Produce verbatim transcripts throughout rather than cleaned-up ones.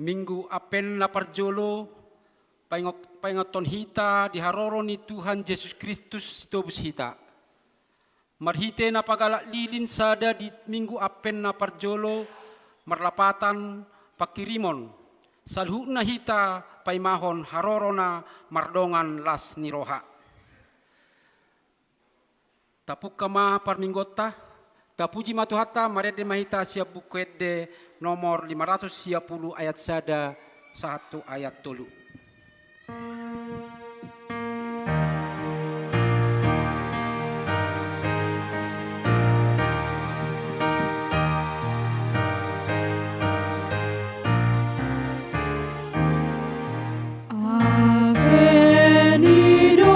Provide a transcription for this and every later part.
Minggu Advent na parjolo, paingot-, paingothon hita di haroro ni Tuhan Jesus Kristus sitobus hita. Marhite na pagalak lilin sada di Minggu Advent na parjolo, marlapatan pangkirimon, saluhutna hita paimahon harorona mardongan las ni roha. Tapungka ma parmingguonta, tapuji ma Tuhanta, marende ma hita sian Buku Ende nomor lima ratus sia pulu ayat sada sahat tu ayat tolu. Advent i do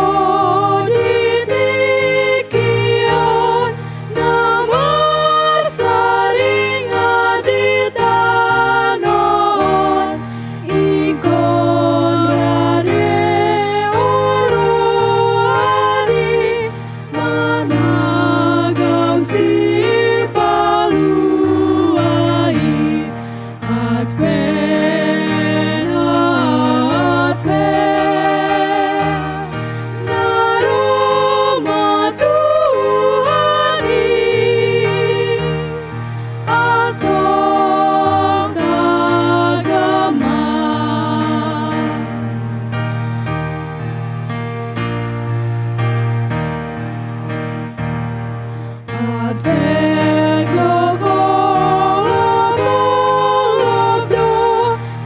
di tingki on, na marsaringar di tano on, ingkon rade roha ni managam Sipalua i. Advent, Advent, na ro ma Tuhan i, antong tagam ma. Advent gogo, gogo do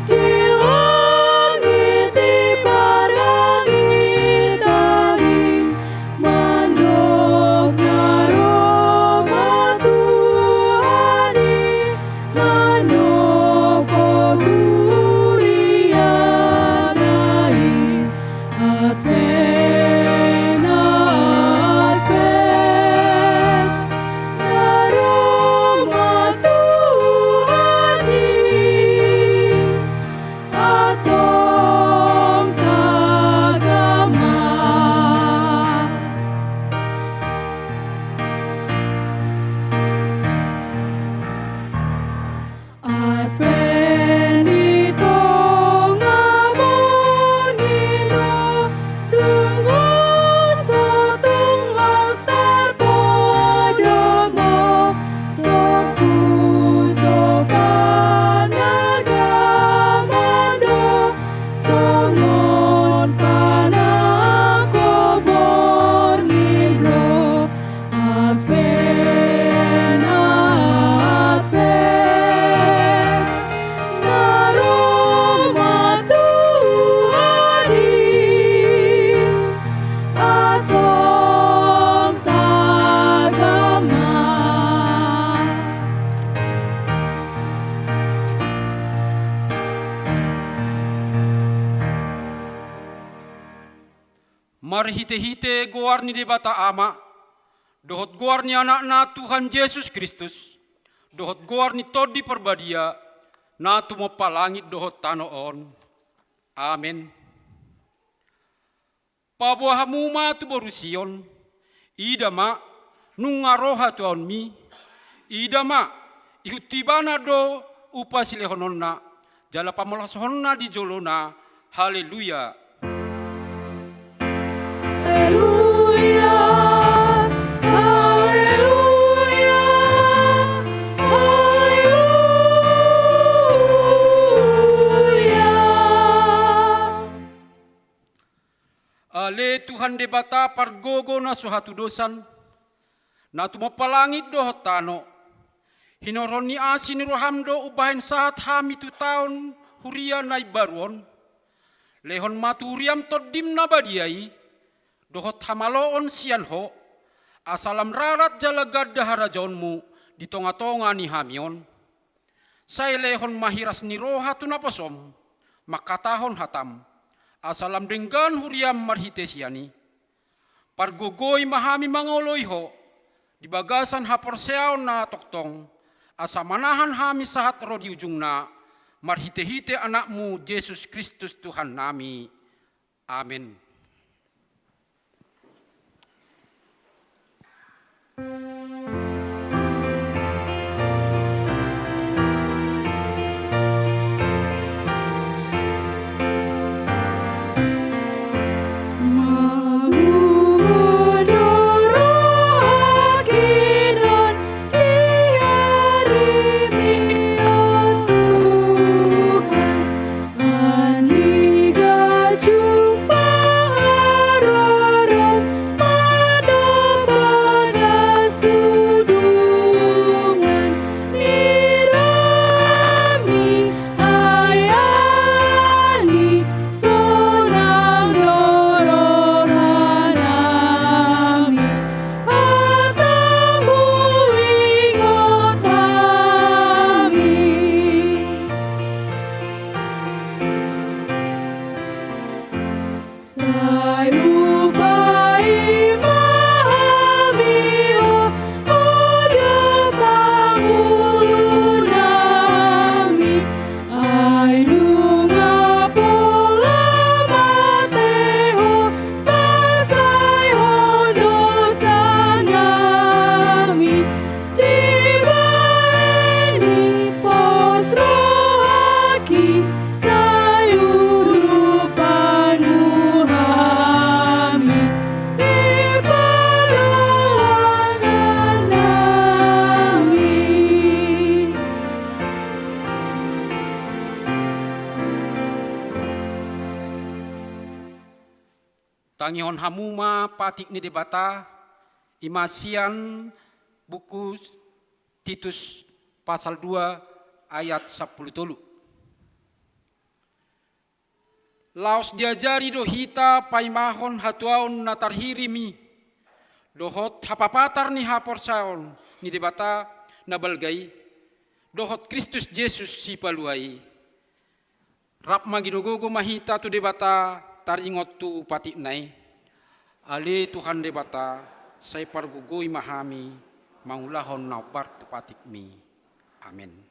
di langit, di parngit ari, mandok na ro ma Tuhan i, manompo huriana i. Advent, Advent, na ro ma Tuhan i, antong tagam ma. Advent i tonga borngin do, dung so tung laos tarpodomo, tongku so panagaman do, songon panangko borngin do. Advent, Advent, na ro ma Tuhan i, antong tagam ma. Marhitehite goar ni Debata Ama, dohot goar ni Anakna Tuhan Jesus Kristus, dohot goar ni Tondi Parbadia, na tumompa langit dohot tano on. Amen. Paboa hamu ma tu boru Sion, ida ma, nunga ro hatuaonmi, ida ma, ihut tu ibana do upa silehononna, jala pamolasohonna di jolona. Haleluya. Haleluya, haleluya, haleluya. Ale Tuhan Debata pargogo na so hatudosan, na tumompa langit dohot tano, hinorhon ni asi ni roham do umbahen sahat hami tu taon huria na imbaru on. Lehon ma tu huriam Tondim na badia i, dohot hamaloon sian Ho, asa lam rarat jala ganda harajaonmu di tongatonga ni hami on. Sai lehon ma hiras ni roha tu naposom mangkatahon hatam, asa lam denggan huriam marhite sian i. Pargogoi ma hami mangoloi Ho di bagasan haporseaon na tongtong, asa manahan hami sahat ro di ujungna, marhitehite Anakmu Jesus Kristus Tuhannami. Amen. Tangihon hamu ma patik ni Debata, i ma sian buku Titus pasal dua ayat sampulu tolu. Laos diajari do hita paimahon hatuaon na tarhirim i, dohot hapapatar ni haporsayaon ni Debata na balga i, dohot Kristus Jesus Sipalua i. Rap manggido gogo ma hita tu Debata taringot tu patikna i. Ale Tuhan Debata, sai pargogoi ma hami mangulahon na hombar tu patikmi. Amen.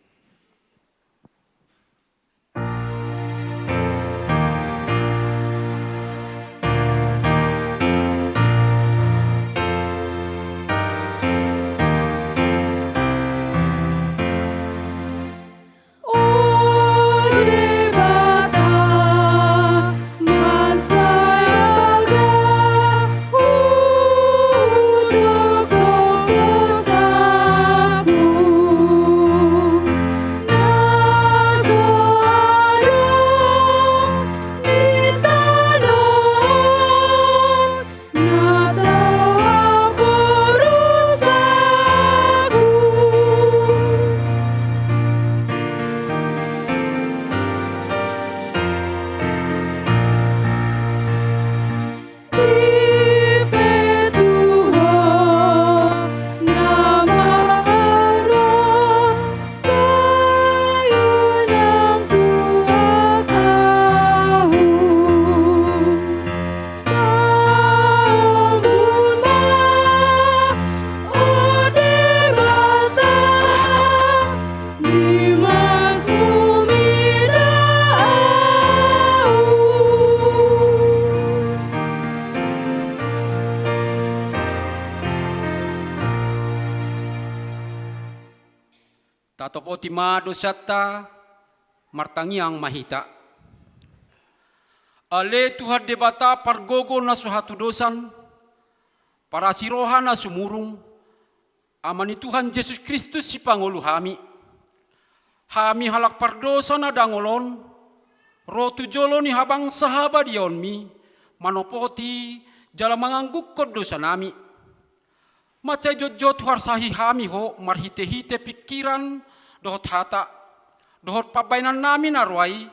Tatopoti ma dosanta, martangiang ma hita. Ale Tuhan Debata pargogo na so hatudosan, parasi roha na sumurung, Ama ni Tuhan Jesus Kristus sipangolu hami. Hami halak pardosa na dangol on, ro tu jolo ni habangsa habadiaonmi, manopoti jala manganggukkon dosanami. Mansai jotjot huarsahi hami ho marhitehite pingkiran dohot hata, dohot pambaenannami na roa i.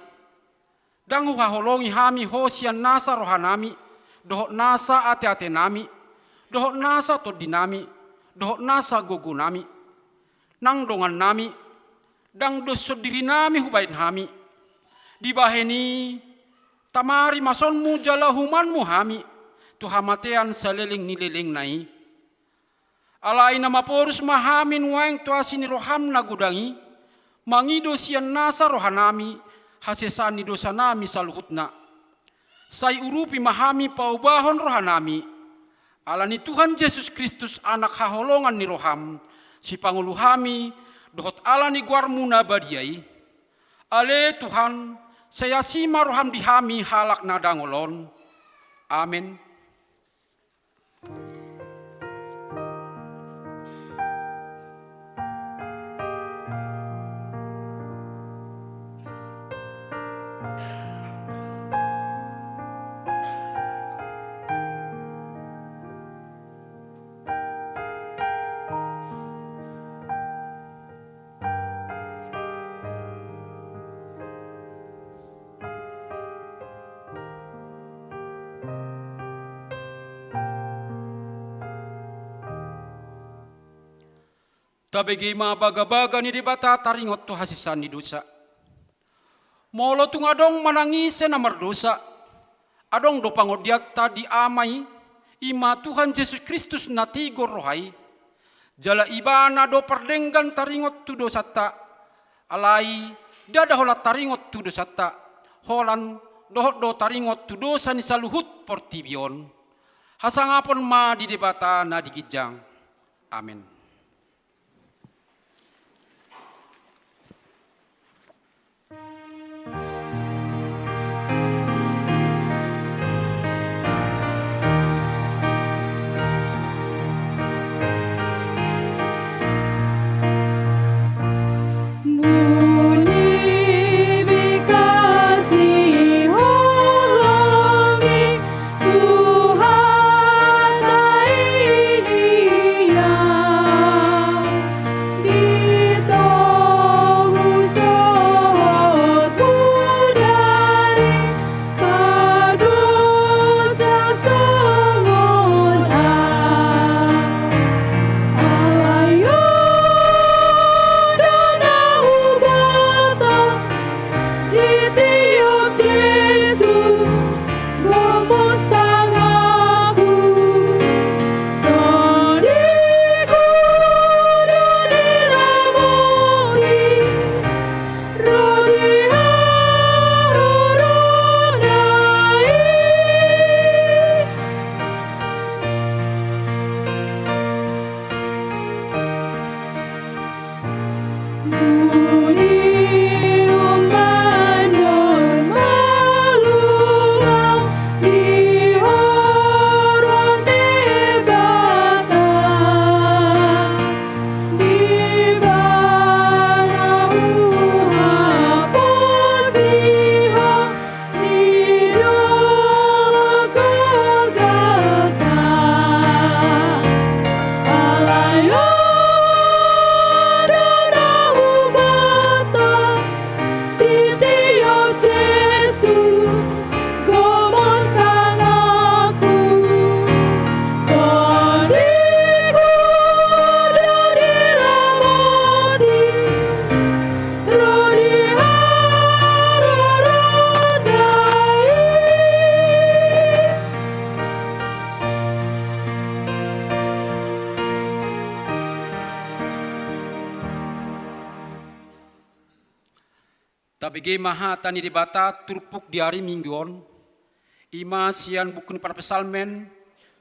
Ndang huhaholongi hami ho sian nasa rohanami, dohot nasa ateatenami, dohot nasa tondinami, dohot nasa gogonami. Nang dongannami, ndang dos sondirinami hubaen hami. Dibahen i, tama rimasonmu jala humanmu hami tu hamatean saleleng ni lelengna i. Alai na maporus ma hami nuaeng tu asi ni roham na godang i, mangido sian nasa rohanami hasesaan ni dosanami saluhutna. Sai urupi ma hami paubahon rohanami, ala ni Tuhan Jesus Kristus, Anak haholongan ni roham, sipangolu hami, dohot ala ni goarmu na badia i. Ale Tuhan, sai asi ma roham di hami halak na dangol on. Amen. Tabege ma bagabaga ni Debata taringot tu hasesaan ni dosa. Molo tung adong manang ise na mardosa, adong do pangondianta di Ama i, i ma Tuhan Jesus Kristus na tigor roha i. Jala Ibana do pardenggan taringot tu dosanta, alai ndada holan taringot tu dosanta, holan dohot do taringot tu dosa ni saluhut portibi on. Hasangapon ma di Debata na di ginjang. Amen. Tabege ma hata ni Debata turpuk di ari Minggu on, i ma sian buku ni Parpsalmen,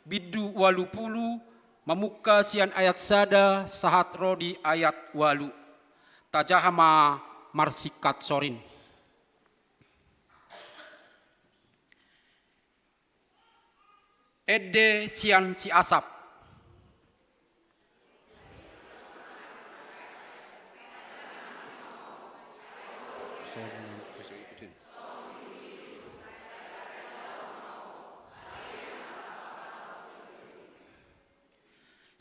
bindu ualu pulu, mamungka sian ayat sada sahat ro di ayat ualu. Tajaha ma marsingkat sorin. Ende sian si Asap.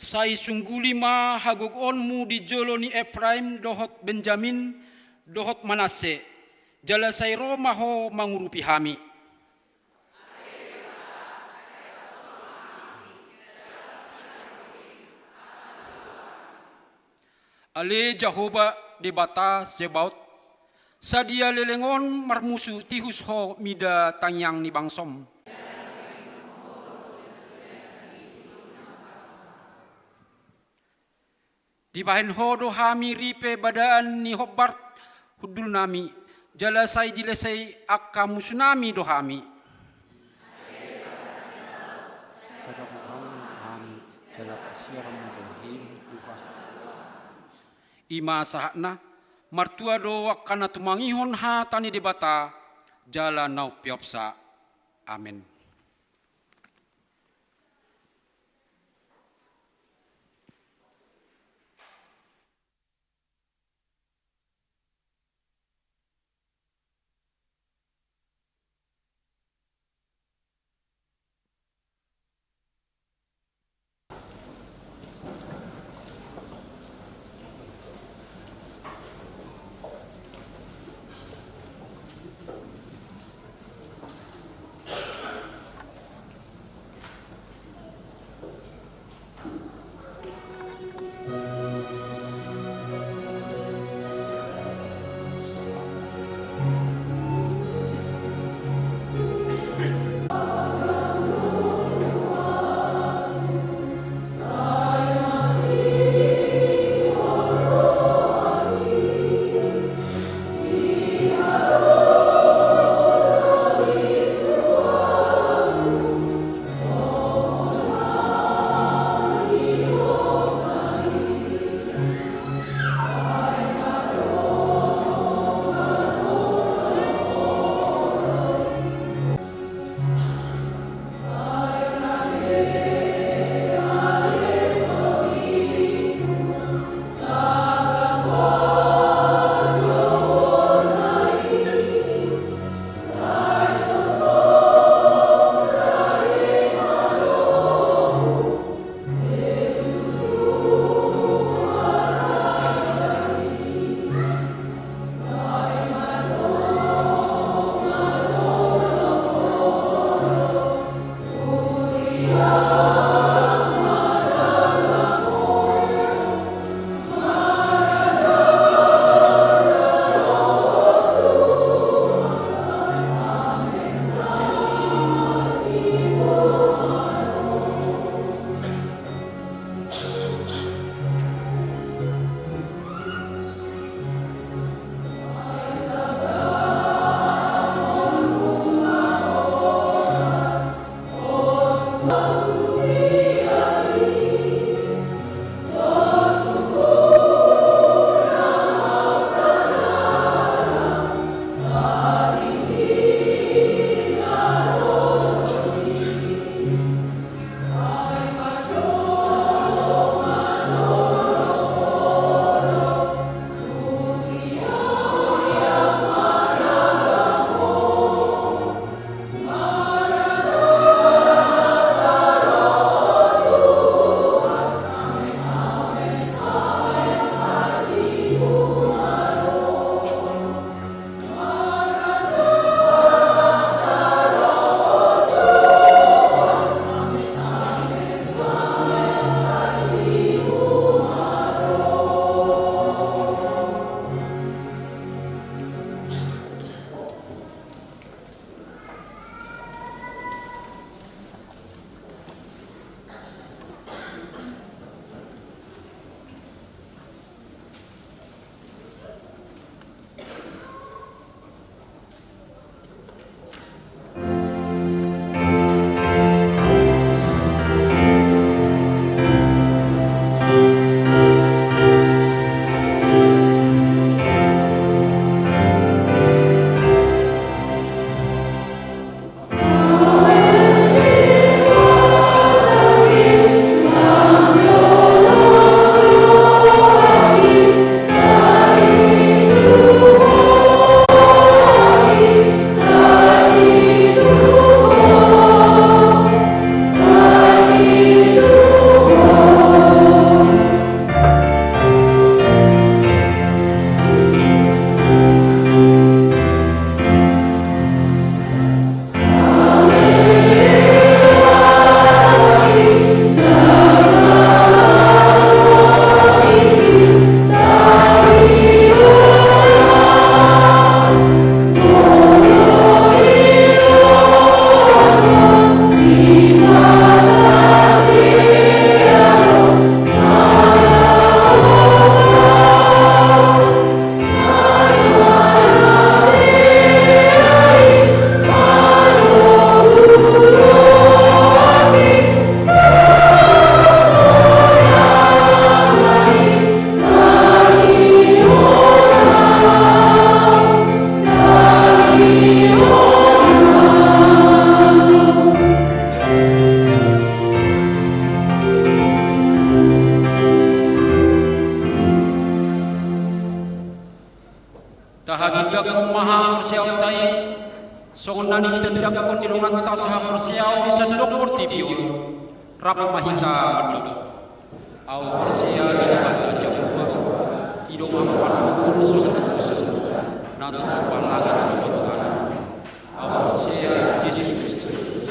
Sai sungguli ma hagogoonmu di jolo ni Efraim dohot Benjamin dohot Manasse, jala sai ro ma Ho mangurupi hami. Ale Jahowa Debata Zebaot, sadia leleng on marmusu tihus Ho mida tangiang ni bangsoM. Dibahen Ho do hami ripe badaan ni hombar hundulnami, jala sai dilesei angka musunami do hami. Sada Ho do hami, jala pasiar ma bohim tu hasuhuton. I ma sahatna, martua do angka na tumangihon hata ni Debata, jala na umpeopsa. Amen. Porsea on di sandok portibi on, rap ma hita mandok: Ahu porsea di Debata Jahowa, i do mambahen na so sahat, na tumompa langit dohot tano. Ahu porsea di Jesus Kristus,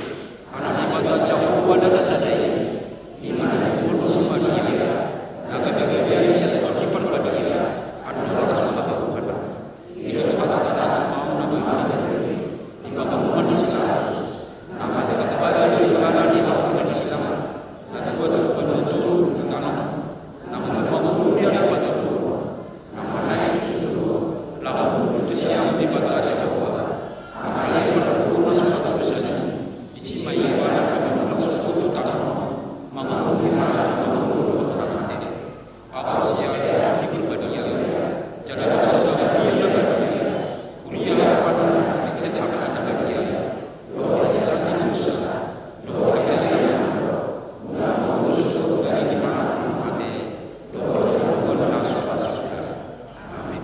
Anak ni Debata Jahowa na sasada i, i ma na dipilihon si Maria, na gabe gabe i sian Tondi Parbadia, andorang so sahat Tuhan. I do Debata na tumompa na boi mangihut, i ma panguhuman ni si Pilatus, na mate, tangkas balik jadi ibana di bagasan ni si Debata, na tumompa di banua toru ni tano, na mangolu di ari na patoluhon, na manaek tu surgo, laho hundul tu siamun ni Debata Jahowa, na mangalehon parngoluon na so sahat dosa i, disi ma ibana gabe mulak surgo tu tano, mangolu di harajaon na martua dohot na mate. Ahu porsea di Tondi Parbadia, jala dohot sada huria na badia, huria na parngoluon ni Kristen angka na badia, dohot sian na dosa, dohot hata ni Debata, mangolu surgo tu ibana na mate, dohot tu banua na so sahat. Amin.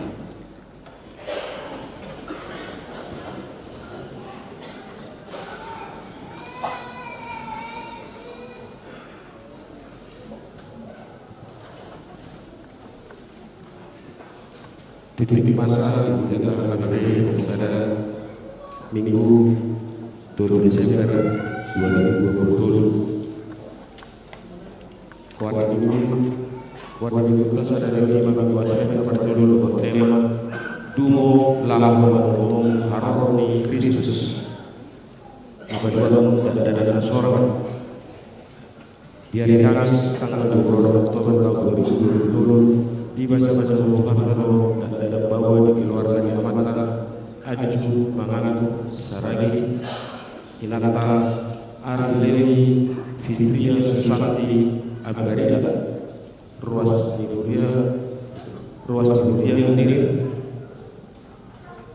Titi masa di Debata H K B P, sada Minggu, tolu Desember dua ribu dua puluh tolu. Kuat Minggu, Kuat Minggu ke sada lima Minggu Advent, nomor tolu, tema: Dumo laho manongtong haroro ni Kristus. Paduahon, dakdanak na sorang. Di ari Kamis tanggal dua puluh enam Oktober tahun dua ribu dua puluh tolu, dibasabasa Tuhan do dakdanak baoa di keluarga ni amanta Aju Mangantu Saragih, inanta Ari Lewi Fitria Susanti Ambarita, ruas ni huria, ruas ni huria Nir,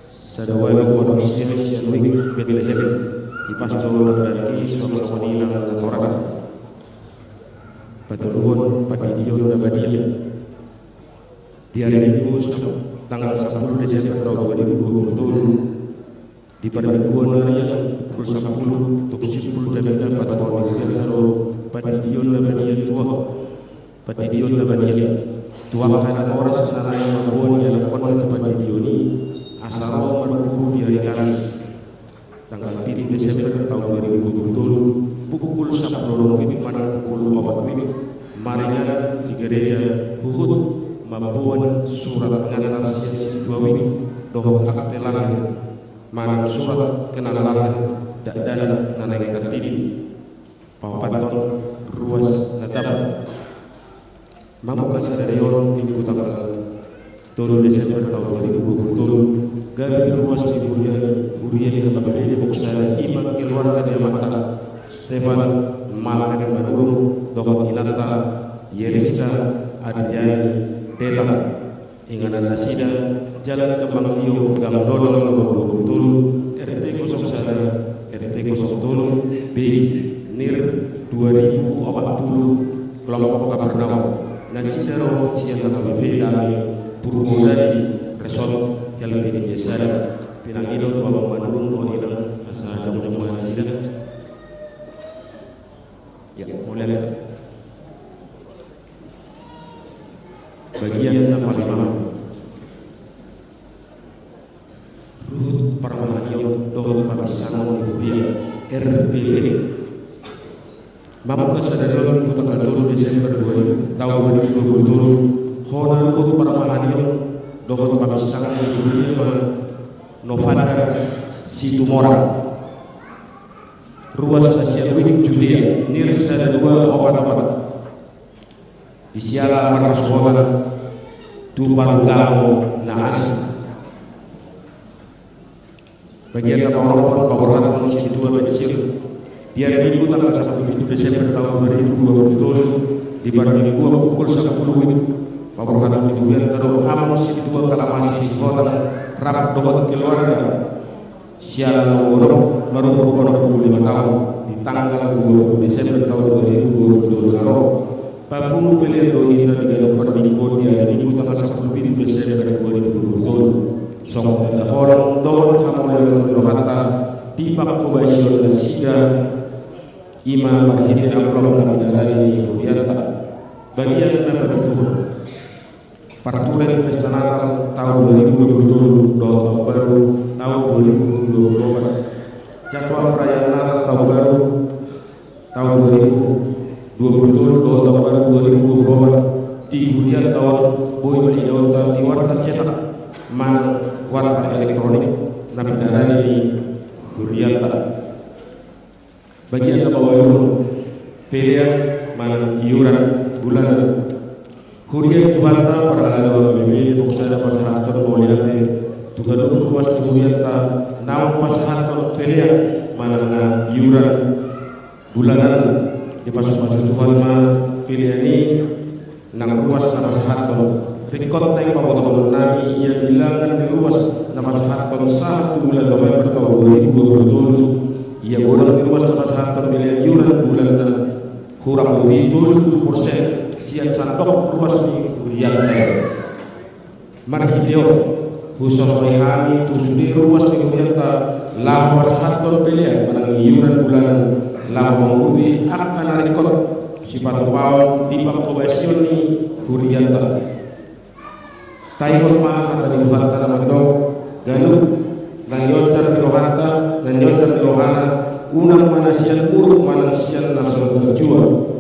sada ualu onom sian Wijk Betlehem, di Pastor Darki, suang songon i nang horas. Patoluhon, Padidion na badia. Di ari Minggu, tanggal sampulu Desember tahun dua ribu dua puluh tolu, di parmingguon na nian, pukul sampulu, tung simpul jamita, patupahon ni si Pilatus do Padidion na badia tu, Padidion na badia tu angka na horas na naeng mamboan ianakhonna tu pandidion i, asa ro marguru di ari Kamis tanggal pitu Desember tahun dua ribu dua puluh tolu, pukul sampulu onom wib manang pukul opat wib, maringanan di gereja, huhut mamboan surat pengantar sian sintua wijk dohot akte lahir manang surat kenal lahir dakdanak na naeng tartinding. Paopathon, ruas na tabo. Mamungka sadari on, Minggu tanggal tolu Desember tahun dua ribu dua puluh tolu, gabe ruas ni huria, huria ni H K B P Depok sada, i ma keluarga ni amanta Stefan Malkan Manurung dohot inanta Yerista Adriani Detang. Inganan nasida: Jalan Kembang Lio, Gang Dodol nomor dua puluh tolu, R T kosong sada, R T kosong tolu, B, Nir dua ribu opat puluh, kelompok Kapernaum. Nasida ro sian H K B P Dame Purwodadi, Resort Helmi Desa. Pinangido tu amang Manurung dohot inang, asa jongjong ma nasida. Ya, mulai. Bagian na palimahon. Ruhut parmahanion dohot parmisangon ni huria, R P P. Mamungka sadari on, Minggu tanggal tolu Desember dua ribu, tahun dua ribu dua puluh tolu, hona ruhut parmahanion dohot parmisangon ni huria ma Novandar Situmorang, ruas na sian Wijk Judea, Nir sada dua opat opat. Di siala marsuhotan tu parugamo na asing. Bagian na paonomhon, paborhathon sintua pensiun. Di ari Minggu tanggal sampulu pitu Desember tahun dua ribu dua puluh tolu, di parmingguan pukul sampulu wib, paborhathon ni hurianta do: Amang sintua Kalamasi Sihotang rap dohot keluarga. Siala na umur, marumur onom pulu lima taon, di tanggal dua pulu Desember taon dua ribu dua pulu tolu na ro. Pabunu pelean do hita di ganup parmingguon di ari Minggu tanggal sampulu pitu Desember dua ribu dua pulu tolu. Songon tanda holong dohot hamuliateon ni rohanta, dipanghobasion nasida I ma marhite amplop na pinarade ni hurianta. Bagian na paduahon. Parture ni pesta Natal taon dua ribu dua puluh tolu dohot taon baru taon dua ribu dua puluh opat. Jadwal perayaan Natal taon baru taon dua ribu dua puluh tolu dohot taon baru dua ribu dua puluh opat di hurianta on boi ma idaonta di warta cetak manang warta elektronik na pinarade ni hurianta. Bagian na paopathon, pelean manang iuran bulanan. Huria ni Tuhanta, parhalado H K B P, dipaksa na pasahathon mauliate tu ganup ruas ni hurianta naung pasahathon pelean manang na iuran bulanan. Dipasupasu Tuhan ma pelean i nang ruas na pasahathon. Ringkot naeng pabotohononnami ia bilangan ni ruas na pasahathon sahat tu bulan November taon dua ribu dua puluh tolu. Ia godang ni ruas na pasahathon pelean iuran bulanan hurang lobi tolu pulu persen sian sandok ruas ni hurianta. Marhite on, husosohi hami tu sude ruas ni hurianta laho pasahathon pelean manang iuran bulanan laho mangurupi angka na ringkot sipatupaon di panghobasion ni hurianta. Taingot ma hata ni Tuhanta na mandok, ganup na nionjar ni rohanta, na nionjar ni rohana, unang ma na sian muruk manang sian na so tarjua.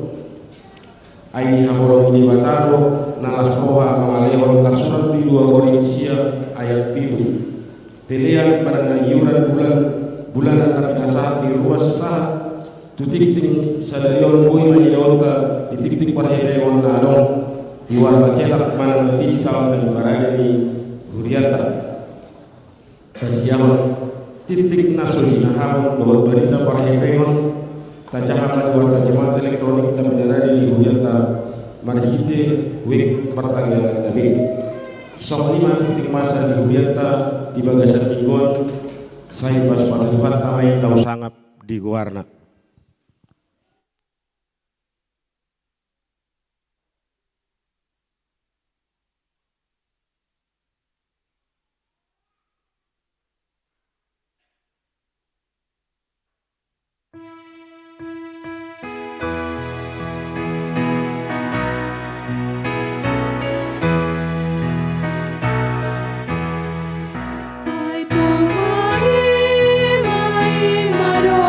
Ai di haholomon ni Debata do na las roha mangalehon, tarsurat di dua Korint sia ayat pitu. Pelean manang na iuran bulan, bulanan na pinasahat ni ruas sahat tu tingting sadari on boi ma idaonta di tingting parhepengon na adong di warta cetak manang na digital na pinarade ni hurianta. Parsiahon tingting na so hinahahon dohot barita parhepengon, tajaha ma di warta cetak elektronik na pinarade ni hurianta marhite web partangiangan na be. Songon i ma tingting masa ni hurianta di bagasan minggu on. Sai pasupasu Tuhanta ma i, tau sangap di goarna. Sai tung maima-ima do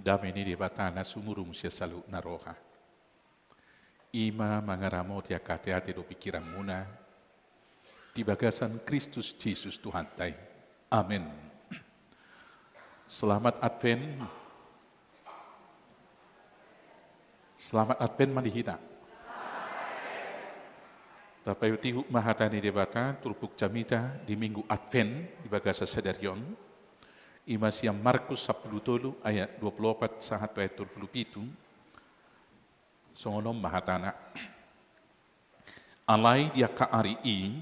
Dame ni Debata na sumurung sian saluhut na roha, i ma mangaramoti angka ateate dohot pingkiranmuna di bagasan Kristus Jesus Tuhanta i. Amen. Selamat Advent. Selamat Advent ma di hita. Tapaihutihut ma hata ni Debata turpuk jamita di Minggu Advent di bagasan sadari on, i ma sian Markus sampulu tolu ayat dua pulu opat sahat tu ayat tolu pulu pitu. Songon on ma hatana. Alai di angka ari i,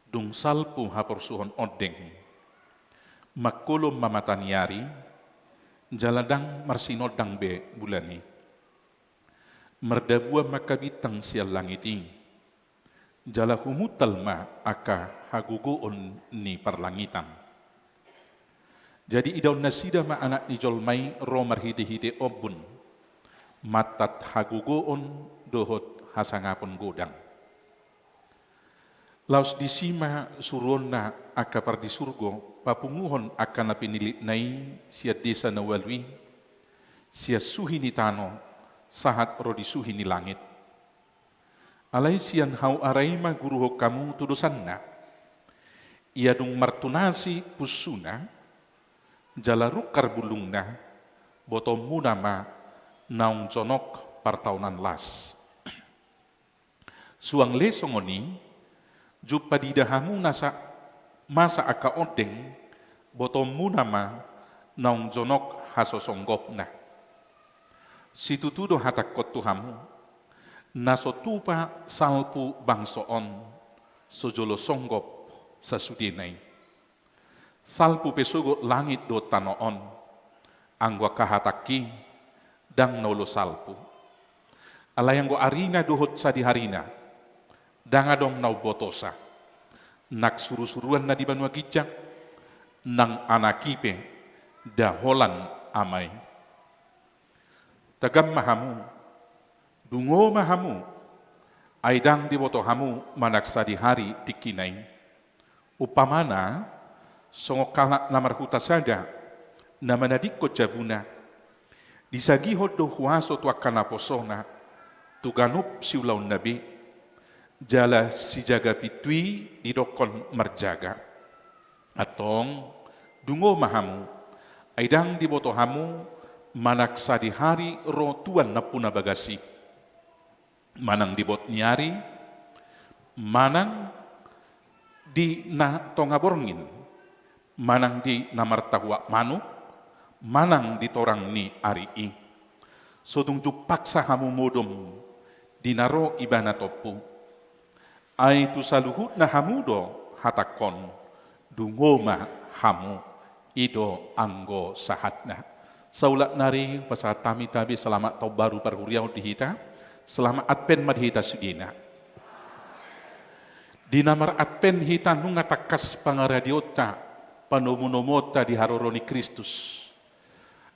dung salpu haporsuhon ondeng, mangkolom ma mata ni ari, jala ndang marsinondang be bulan i. Mardabuan ma angka bintang sian langit i, jala humuntal ma angka hagogoon ni parlangitan. Jadi idaon nasida ma Anak ni jolma i ro marhitehite ombun, mantat hagogoon dohot hasangapon godang. Laos disi ma suruonna angka pardisurgo papunguhon angka na pinillitna i sian desa na ualu i, sian suhi ni tano sahat ro di suhi ni langit. Alai sian hau ara i ma guruhon hamu tudosanna. Ia dung martunasi punsuna, jala rungkar bulungna, botoonmuna ma naung jonok partaonan las. Suang le songon i, jumpa diida hamu nasa masa angka ondeng, botoonmuna ma naung jonok hasosonggopna. Situtu do hatangkon tu hamu, na so tupa salpu bangso on, so jolo songgop sasudena i. Salpu pe sogot langit dohot tano on, anggo angka hatangki ndang na olo salpu. Alai anggo arina dohot sadiharina, ndang adong na umbotosa. Nang surusuruanna di banua ginjang, nang anak i pe nda holan ama i. Tagam ma hamu, dungo ma hamu, ai ndang diboto hamu manang sadihari tingkina i. Umpamana, songon halak na marhuta sada, na manadingkon jabuna, disagihon do huaso tu angka naposona, tu ganup siulaonna be, jala sijaga pintu i didokkon marjaga. Antong, dungo ma hamu, ai ndang diboto hamu manang sadihari ro tuan nampuna bagas i. Manang di bot ni ari, manang di na tonga borngin, manang di na martahuak manuk, manang di torang ni ari i. So tung jumpangsa hamu modom di na ro ibana tompu. Ai tu saluhutna hamu do hatangkon, dungo ma hamu, i do anggo sahatna. Saulak nari pasahat hami tabe selamat taon baru parhuriaon di hita, selamat Advent ma di hita sudena. Di na mar-Advent hita nunga tangkas pangaradeonta, panomunomuonta di haroro ni Kristus.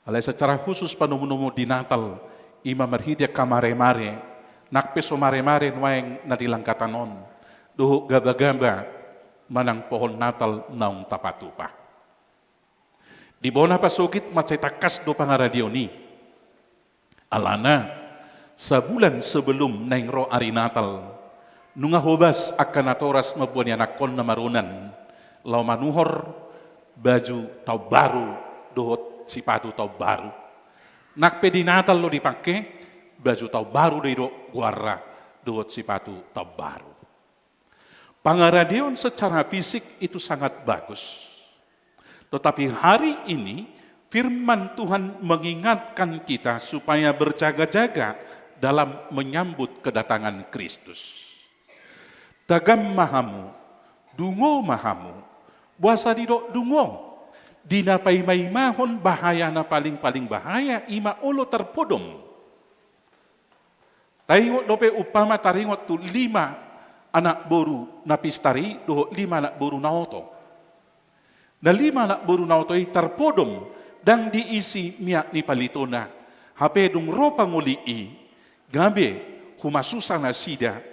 Alai secara khusus panomunomuon di Natal, i ma marhite angka maremare, nang pe so maremare nuaeng na di langkatan on, dohot gabagaba manang pohon Natal naung tapatupa. Di bona pasogit mansai tangkas do pangaradeon i. Alana, sabulan sebelum naeng ro ari Natal, nunga hobas angka natoras mamboan ianakhonna maronan, laho manuhor baju taon baru dohot sipatu taon baru. Nang pe di Natal do dipangke, baju taon baru do didok goarna dohot sipatu taon baru. Pangaradeon secara fisik itu sangat bagus. Tetapi hari ini firman Tuhan mengingatkan kita supaya berjaga-jaga dalam menyambut kedatangan Kristus. Tagam ma hamu, dungo ma hamu, boasa didok dungo? Di na paimaimahon bahaya na paling-paling bahaya i ma olo tarpodom. Taingot dope umpama taringot tu lima anak boru na pistar i dohot lima anak boru na oto. Na lima anak boru na oto i tarpodom, ndang diisi miak ni palitona. Hape dung ro pangoli i, gabe humasusa nasida,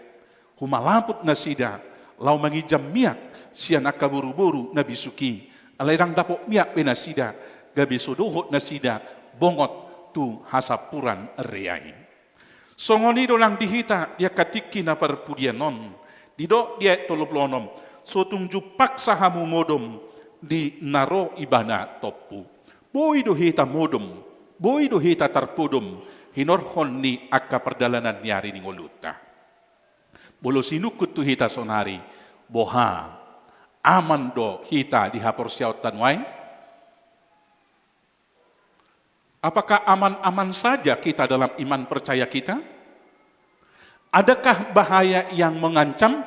humalaput nasida, laho manginjam miak sian angka boruboru na bisuk i. Alai ndang dapot miak be nasida, gabe so dohot nasida bongot tu hasampuran rea i. Songon i do nang di hita di angka tingki na parpudian on, didok di ayat tolu pulu onom, so tung jumpang sa hamu modom di na ro ibana tompu. Boi do hita modom, boi do hita tarpodom, hinorhon ni angka pardalanan ni ari ni ngolunta. Molo sinungkun tu hita sonari, boha, aman do hita di haporseaonta nuaeng? Apakah aman-aman saja kita dalam iman percaya kita? Adakah bahaya yang mengancam?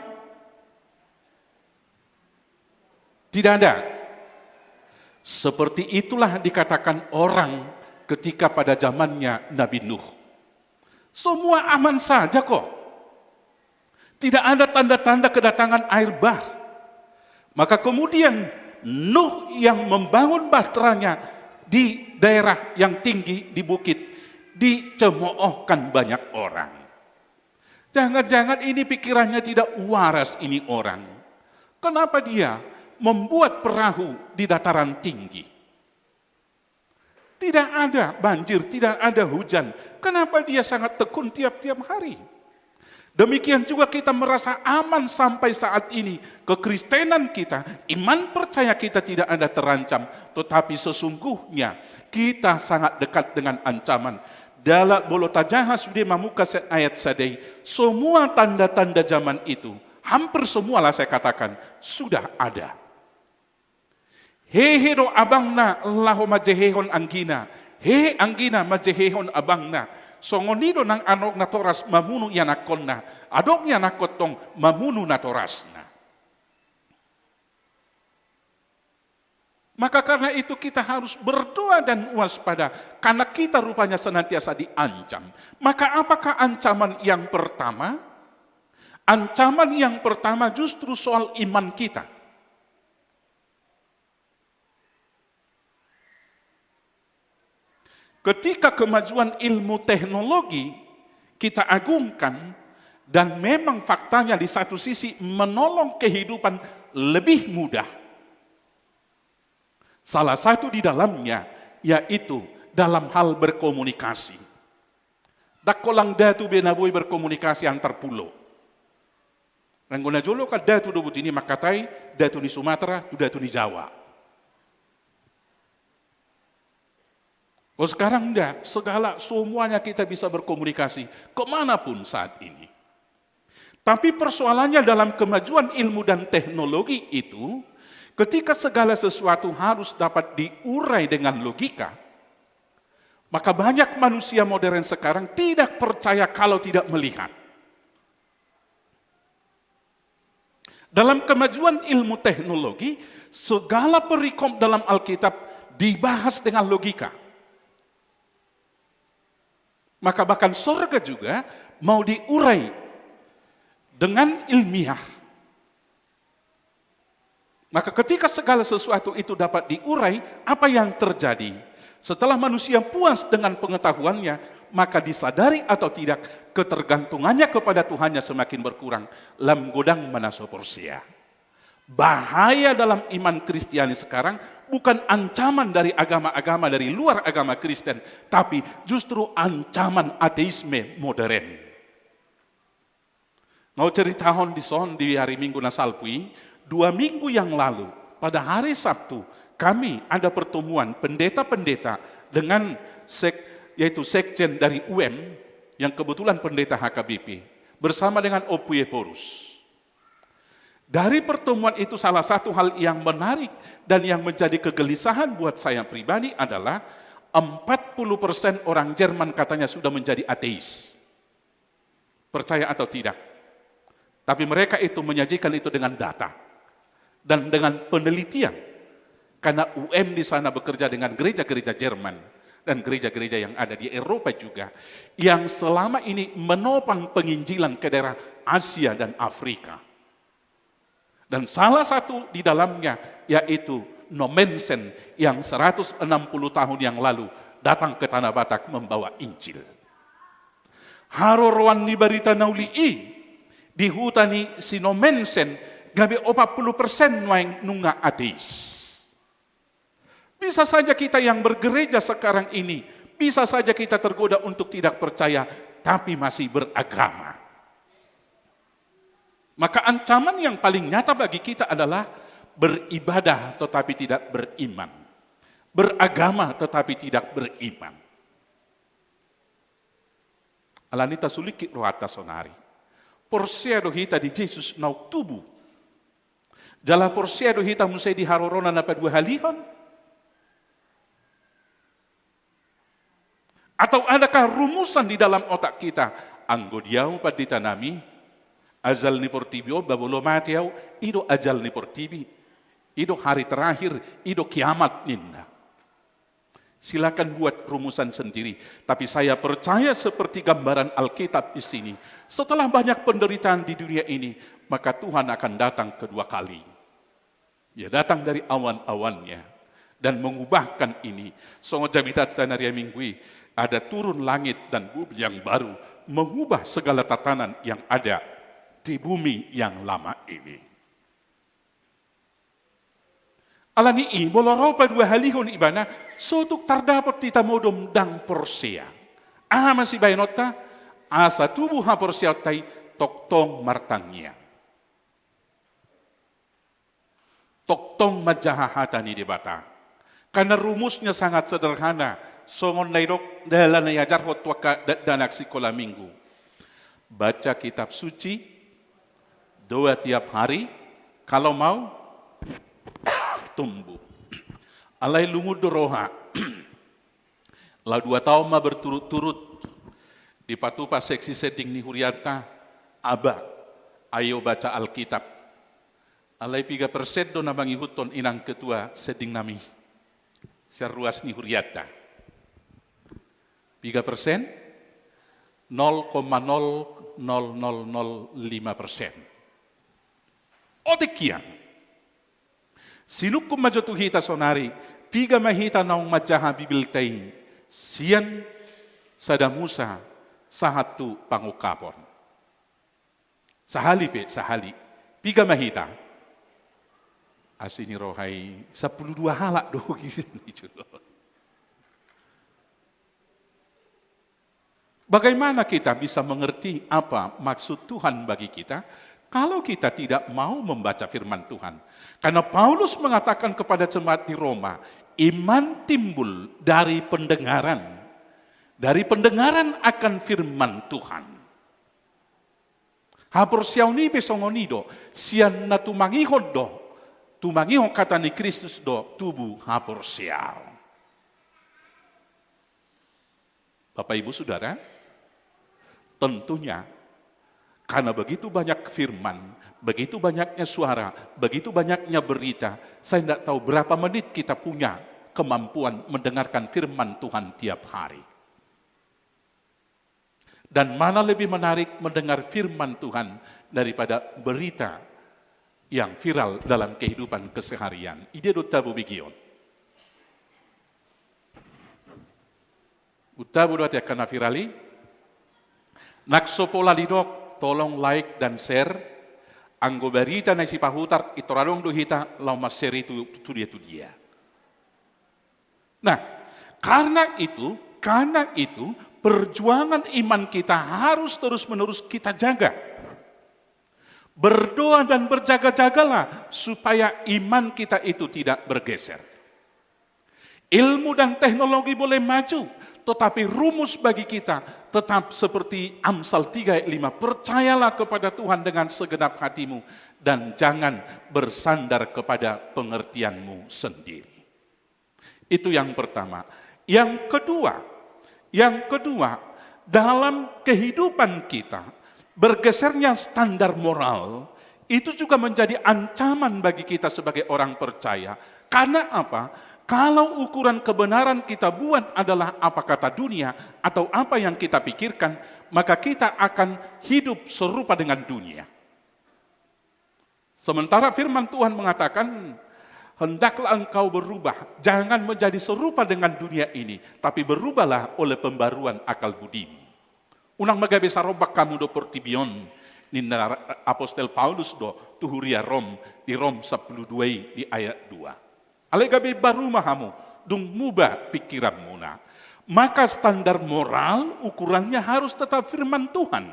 Tidak ada. Seperti itulah dikatakan orang ketika pada zamannya Nabi Nuh. Semua aman saja kok. Tidak ada tanda-tanda kedatangan air bah. Maka kemudian Nuh yang membangun bahteranya di daerah yang tinggi, di bukit, dicemoohkan banyak orang. Jangan-jangan ini pikirannya tidak waras ini orang. Kenapa dia membuat perahu di dataran tinggi? Tidak ada banjir, tidak ada hujan. Kenapa dia sangat tekun tiap-tiap hari? Demikian juga kita merasa aman sampai saat ini. Kekristenan kita, iman percaya kita tidak ada terancam. Tetapi sesungguhnya kita sangat dekat dengan ancaman. Dalam bolo tajaha sude mamungka se-, ayat sadei, semua tanda-tanda zaman itu, hampir semualah saya katakan, sudah ada. Hehe do abangna laho manjehehon anggina. Hehe anggina manjehehon abangna. Songon i do nang anok natoras mamunu ianakkonna. Adong ianakkon tong mamunu natorasna. Maka karena itu kita harus berdoa dan waspada. Karena kita rupanya senantiasa diancam. Maka apakah ancaman yang pertama? Ancaman yang pertama justru soal iman kita. Ketika kemajuan ilmu teknologi kita agungkan, dan memang faktanya di satu sisi menolong kehidupan lebih mudah. Salah satu di dalamnya yaitu dalam hal berkomunikasi. Ndang holan datu be na boi berkomunikasi antar pulo. Anggo na jolo kan datu do buti ni mangkatai, datu ni Sumatera tu datu ni Jawa. Oh, sekarang ndak, segala, semuanya kita bisa berkomunikasi kemanapun saat ini. Tapi persoalannya dalam kemajuan ilmu dan teknologi itu, ketika segala sesuatu harus dapat diurai dengan logika, maka banyak manusia modern sekarang tidak percaya kalau tidak melihat. Dalam kemajuan ilmu teknologi, segala perikop dalam Alkitab dibahas dengan logika. Maka bahkan sorga juga mau diurai dengan ilmiah. Maka ketika segala sesuatu itu dapat diurai, apa yang terjadi? Setelah manusia puas dengan pengetahuannya, maka disadari atau tidak, ketergantungannya kepada Tuhannya semakin berkurang. Lam godang ma na so porsea. Bahaya dalam iman Kristiani sekarang bukan ancaman dari agama-agama dari luar agama Kristen, tapi justru ancaman ateisme modern. Mau ceritahon dison di hari Minggu na salpu i, dua minggu yang lalu, pada hari Sabtu, kami ada pertemuan pendeta-pendeta dengan sek-, yaitu sekjen dari U M, yang kebetulan pendeta H K B P, bersama dengan Ompu Ephorus. Dari pertemuan itu salah satu hal yang menarik dan yang menjadi kegelisahan buat saya pribadi adalah empat puluh persen orang Jerman katanya sudah menjadi ateis. Percaya atau tidak. Tapi mereka itu menyajikan itu dengan data dan dengan penelitian. Karena U M di sana bekerja dengan gereja-gereja Jerman dan gereja-gereja yang ada di Eropa juga, yang selama ini menopang penginjilan ke daerah Asia dan Afrika. Dan salah satu di dalamnya yaitu Nommensen yang seratus enam puluh tahun yang lalu datang ke Tanah Batak membawa Injil. Haroroan ni barita na uli i, di huta ni si Nommensen gabe opat puluh persen nuaeng nunga ateis. Bisa saja kita yang bergereja sekarang ini, bisa saja kita tergoda untuk tidak percaya, tapi masih beragama. Maka ancaman yang paling nyata bagi kita adalah beribadah tetapi tidak beriman. Beragama tetapi tidak beriman. Alani i tasulingkit rohanta sonari. Porsea do hita di Jesus naung tubu? Jala porsea do hita muse di haroroNa na paduahalihon? Atau adakah rumusan di dalam otak kita? Anggo di ahu, pandita nami, ajal ni portibi on ba molo mate ahu, i do ajal ni portibi, i do hari terakhir, i do kiamat ninna. Silakan buat rumusan sendiri. Tapi saya percaya seperti gambaran Alkitab di sini. Setelah banyak penderitaan di dunia ini, maka Tuhan akan datang kedua kali. Ia datang dari awan-awannya dan mengubahkan ini. Songon jamitanta na di ari Minggu i, ada turun langit dan bumi yang baru, mengubah segala tatanan yang ada di bumi yang lama ini. Alani i, molo ro paduahalihon ibana, sotung tardapot hita modom ndang porsea. Aha ma sibahenonta? Asa tubu haporseaonta i tongtong martangiang. Tongtong manjaha hata ni Debata. Karena rumusnya sangat sederhana, songon na didok dalan na diajarhon tu angka dakdanak sikola minggu. Baca kitab suci, doa tiap hari, kalau mau tumbuh. Alai lungun do roha. Laho dua taon ma berturut-turut dipatupa seksi sending ni hurianta, Aba, ayo baca Alkitab. Alai piga persen do na mangihuthon, inang ketua sending nami? Sian ruas ni hurianta. Piga persen? Nol koma nol nol nol nol lima persen. Otik hian. Sinungkun ma jo tu hita sonari, piga ma hita naung manjaha Bibelta i, sian Sada Musa sahat tu Pangungkapon. Sahali pe, sahali. Piga ma hita? Asi ni roha i, sampulu dua halak do gitu. Bagaimana kita bisa mengerti apa maksud Tuhan bagi kita kalau kita tidak mau membaca firman Tuhan? Karena Paulus mengatakan kepada jemaat di Roma, iman timbul dari pendengaran, dari pendengaran akan firman Tuhan. Haporseaon i pe songon i do, sian na tumangihon do, tumangihon hata ni Kristus do tubu haporseaon. Bapak Ibu Saudara, tentunya karena begitu banyak firman, begitu banyaknya suara, begitu banyaknya berita, saya tidak tahu berapa menit kita punya kemampuan mendengarkan firman Tuhan tiap hari. Dan mana lebih menarik mendengar firman Tuhan daripada berita yang viral dalam kehidupan keseharian? I dia do tabo begeon. Untabo do ate angka na viral i. Nang so pola didok, tolong like dan share. Anggo berita na sipahutar, intor adong do hita laho ma-share i tu, tu dia, tu dia. Nah, karena itu, karena itu, perjuangan iman kita harus terus-menerus kita jaga. Berdoa dan berjaga-jagalah supaya iman kita itu tidak bergeser. Ilmu dan teknologi boleh maju, tetapi rumus bagi kita tetap seperti Amsal tiga ayat lima, percayalah kepada Tuhan dengan segenap hatimu dan jangan bersandar kepada pengertianmu sendiri. Itu yang pertama. Yang kedua, yang kedua, dalam kehidupan kita, bergesernya standar moral itu juga menjadi ancaman bagi kita sebagai orang percaya. Karena apa? Kalau ukuran kebenaran kita buat adalah apa kata dunia atau apa yang kita pikirkan, maka kita akan hidup serupa dengan dunia. Sementara firman Tuhan mengatakan, "Hendaklah engkau berubah, jangan menjadi serupa dengan dunia ini, tapi berubahlah oleh pembaruan akal budimu." Unang ma gabe sarombak hamu dohot portibi on, ninna apostel Paulus do tu huria Rom, di Rom sampulu dua i di ayat dua. Alai gabe baru ma hamu, Dung muba pikiranmuna, maka standar moral ukurannya harus tetap firman Tuhan.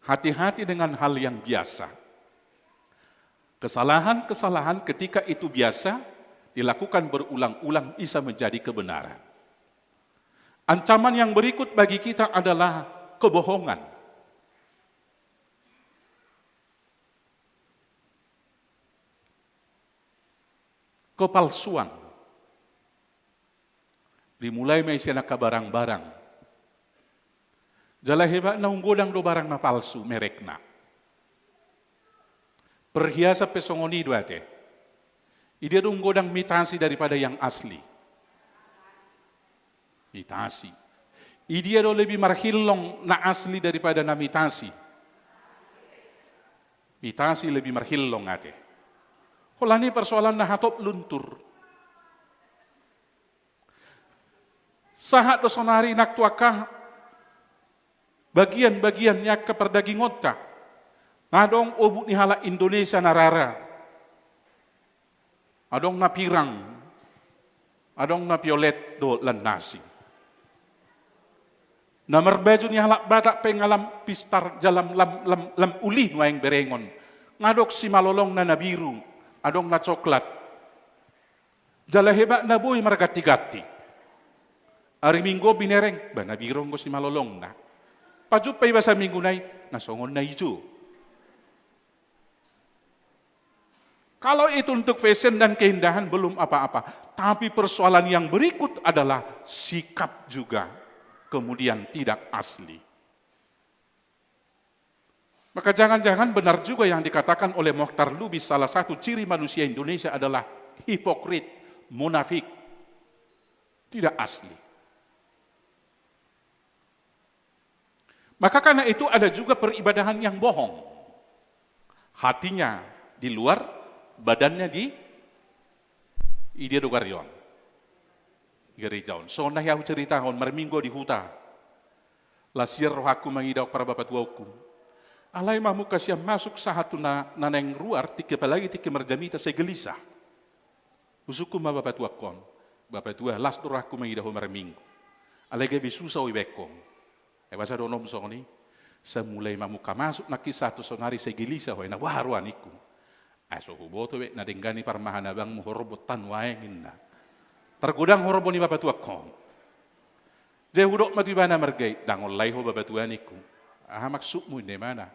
Hati-hati dengan hal yang biasa. Kesalahan-kesalahan ketika itu biasa dilakukan berulang-ulang bisa menjadi kebenaran. Ancaman yang berikut bagi kita adalah kebohongan. Kepalsuan. Dimulai ma i sian angka barang-barang. Jala hebatna, unggodang do barang na palsu merekna. Perhiasan pe songon i do ate. Idia do unggodang mitasi daripada yang asli? Mitasi. Idia do lebih marhillong na asli daripada na mitasi? Mitasi lebih marhillong ate. Holan i persoalanna hatop luntur. Sahat do sonari nang tu angka bagian-bagian ni angka pardagingonta. Nga adong obuk ni halak Indonesia na rara. Adong na pirang, adong na piolet dohot lan na asing. Na marbaju ni halak Batak pe nga lam pistar jala lam, lam, lam uli nuaeng berengon. Nga adong simalolongna na biru, adong na coklat. Jala hebatna boi marganti-ganti. Ari Minggu on binereng, ba na biru anggo simalolongna. Pajumpa iba saminggu nai, na songon na ijo. Kalau itu untuk fashion dan keindahan, belum apa-apa. Tapi persoalan yang berikut adalah sikap juga kemudian tidak asli. Maka jangan-jangan benar juga yang dikatakan oleh Mokhtar Lubis, salah satu ciri manusia Indonesia adalah hipokrit, munafik, tidak asli. Maka karena itu ada juga peribadahan yang bohong. Hatinya di luar, badannya di, idia do gari on. Gereja on. Songon na hea huceritahon, marminggu di huta. Las sian rohangku mangida, o parbapatua, oku. Alai mamungka sian masuk sahat tu na, na naeng ruar, tingki apalagi tingki marjamita, sai gelisah. Husungkun ma bapatuangkon, bapatua, las do rohangku mangida ho marminggu. Alai gabe susa ho ibaenkon. Ai boasa dohonon songon i? Sai mulai mamungka masuk nangkin sahat tu sonari sai gelisah ho, ai na boha roha ningku. Ai so huboto be na denggan i parmahan abangmu horbo tano aeng, ninna. Targodang horbo ni bapatuangkon. Jadi hudok ma tu ibana marga i, ndang olo lai ho bapatua ningku. Aha maksudmu, ninna ibana.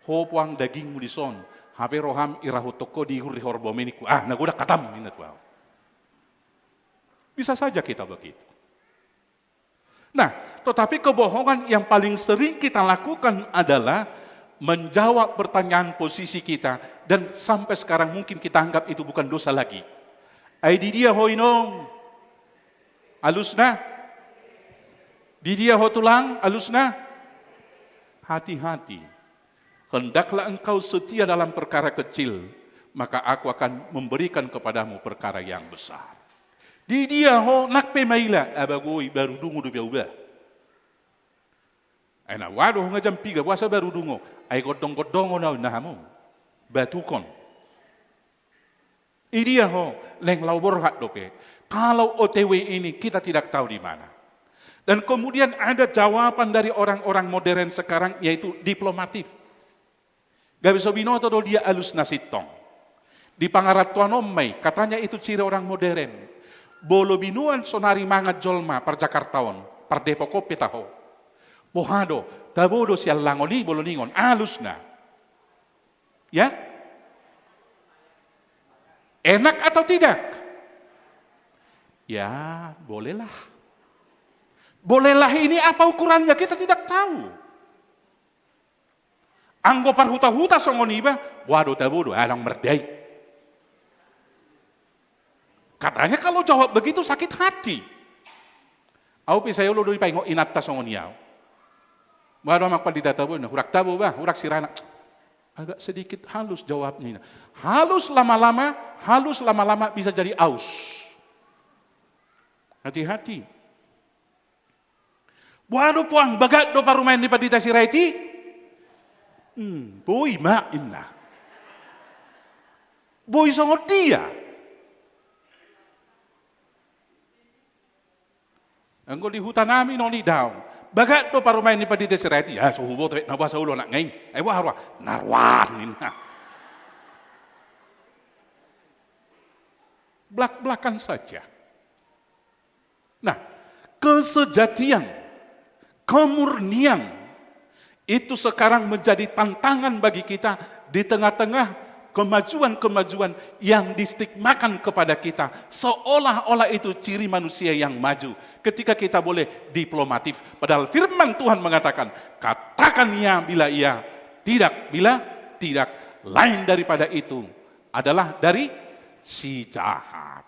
Ho puang dagingmu dison, hape roham irahuthon ho diihur di horbomi ningku. Ah, na godang hatam, ninna tu ahu. Bisa saja kita begitu. Nah, tetapi kebohongan yang paling sering kita lakukan adalah menjawab pertanyaan posisi kita, dan sampai sekarang mungkin kita anggap itu bukan dosa lagi. Ai di dia ho inong? Alusna? Di dia ho tulang? Alusna? Hati-hati. Hendaklah engkau setia dalam perkara kecil, maka aku akan memberikan kepadamu perkara yang besar. Di dia ho? Nang pe maila, abagoi, baru dungo dope au ba. Ai na boha do ho nga jam piga, boasa baru dungo? Ai gondong-gondongon au, ninna hamu. Batukon. Idia ho, leng laho borhat dope. Kalau O T W ini kita tidak tahu di mana. Dan kemudian ada jawaban dari orang-orang modern sekarang, yaitu diplomatif. Gabe so binoto do dia alusna sintong. Di pangarantoan on ma i, katanya itu ciri orang modern. Molo binoan sonari mangan jolma par Jakarta on, par Depok on pe taho. Boha do, tabo do sian langon i molo ningon, alusna. Ya? Enak atau tidak? Ya, bolehlah. Bolehlah ini apa ukurannya? Kita tidak tahu. Anggo parhuta-huta songon iba, boha do, tabo do, adong mardai. Katanya kalau jawab begitu sakit hati. Au pe sai olo do dipaingot inanta songon i au. Boha do, Amang Pandita, tabo? Ninna, hurang tabo bah, hurang sirana. Agak sedikit halus jawabnya, ninna. Halus lama-lama, halus lama-lama bisa jadi aus. Hati-hati. Boha do puang, bagak do parumaen ni Pandita Sirait i? Hmm, boi ma, ninna. Boi songon dia. Anggo di huta nami non i daong. Bagat do parumaen ni Pandita Sirait i, ah, so huboto na boasa olo anak nga i. Ai boha roha, na roan ninna. Blak-blakan saja. Nah, kesejatian, kemurnian itu sekarang menjadi tantangan bagi kita di tengah-tengah kemajuan-kemajuan yang distigmakan kepada kita, seolah-olah itu ciri manusia yang maju. Ketika kita boleh diplomatif, padahal firman Tuhan mengatakan, katakan ya bila iya, tidak bila tidak. Lain daripada itu adalah dari si jahat.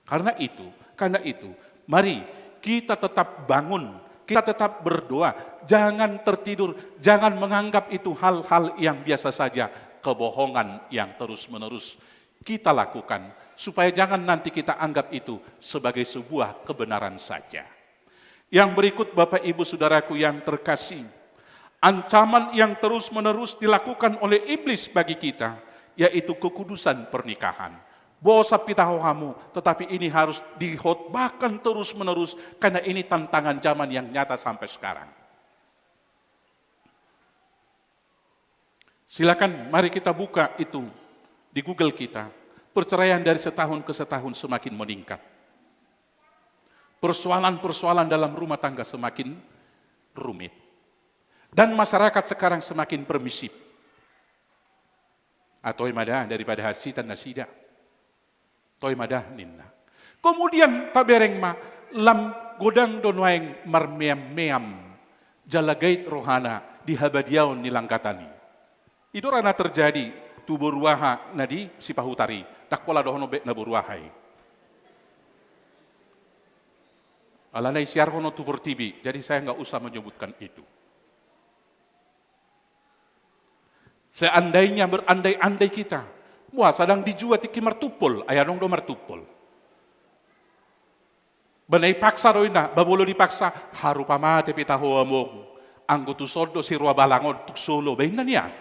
Karena itu, karena itu, mari kita tetap bangun, kita tetap berdoa, jangan tertidur, jangan menganggap itu hal-hal yang biasa saja, kebohongan yang terus-menerus kita lakukan, supaya jangan nanti kita anggap itu sebagai sebuah kebenaran saja. Yang berikut, Bapak, Ibu, Saudaraku yang terkasih, ancaman yang terus-menerus dilakukan oleh iblis bagi kita, yaitu kekudusan pernikahan. Boasa pitaho hamu, tetapi ini harus dihotbahkan terus-menerus, karena ini tantangan zaman yang nyata sampai sekarang. Silakan, mari kita buka itu di Google kita. Perceraian dari setahun ke setahun semakin meningkat. Persoalan-persoalan dalam rumah tangga semakin rumit. Dan masyarakat sekarang semakin permisif. Atau ima da daripada hasitan nasida. Toe ma da ninna. Kemudian tabereng ma, lam godang do nuaeng marmeam-meam jala gait rohana di habadiaon ni langgatan i. I do ra na terjadi tu boru aha na di Sipahutar i, ndang pola dohonon be na boru aha i. Alana isiarhon on tu portibi, jadi saya nggak usah menyebutkan itu. Seandainya berandai-andai kita, wah, sadang dijua tingki martumpol, ai adong do martumpol. Ba na ipaksa do inna, ba molo dipaksa, harupa mate pitaho among, anggo tu son do si roa balang on tung solo, ba inna nian.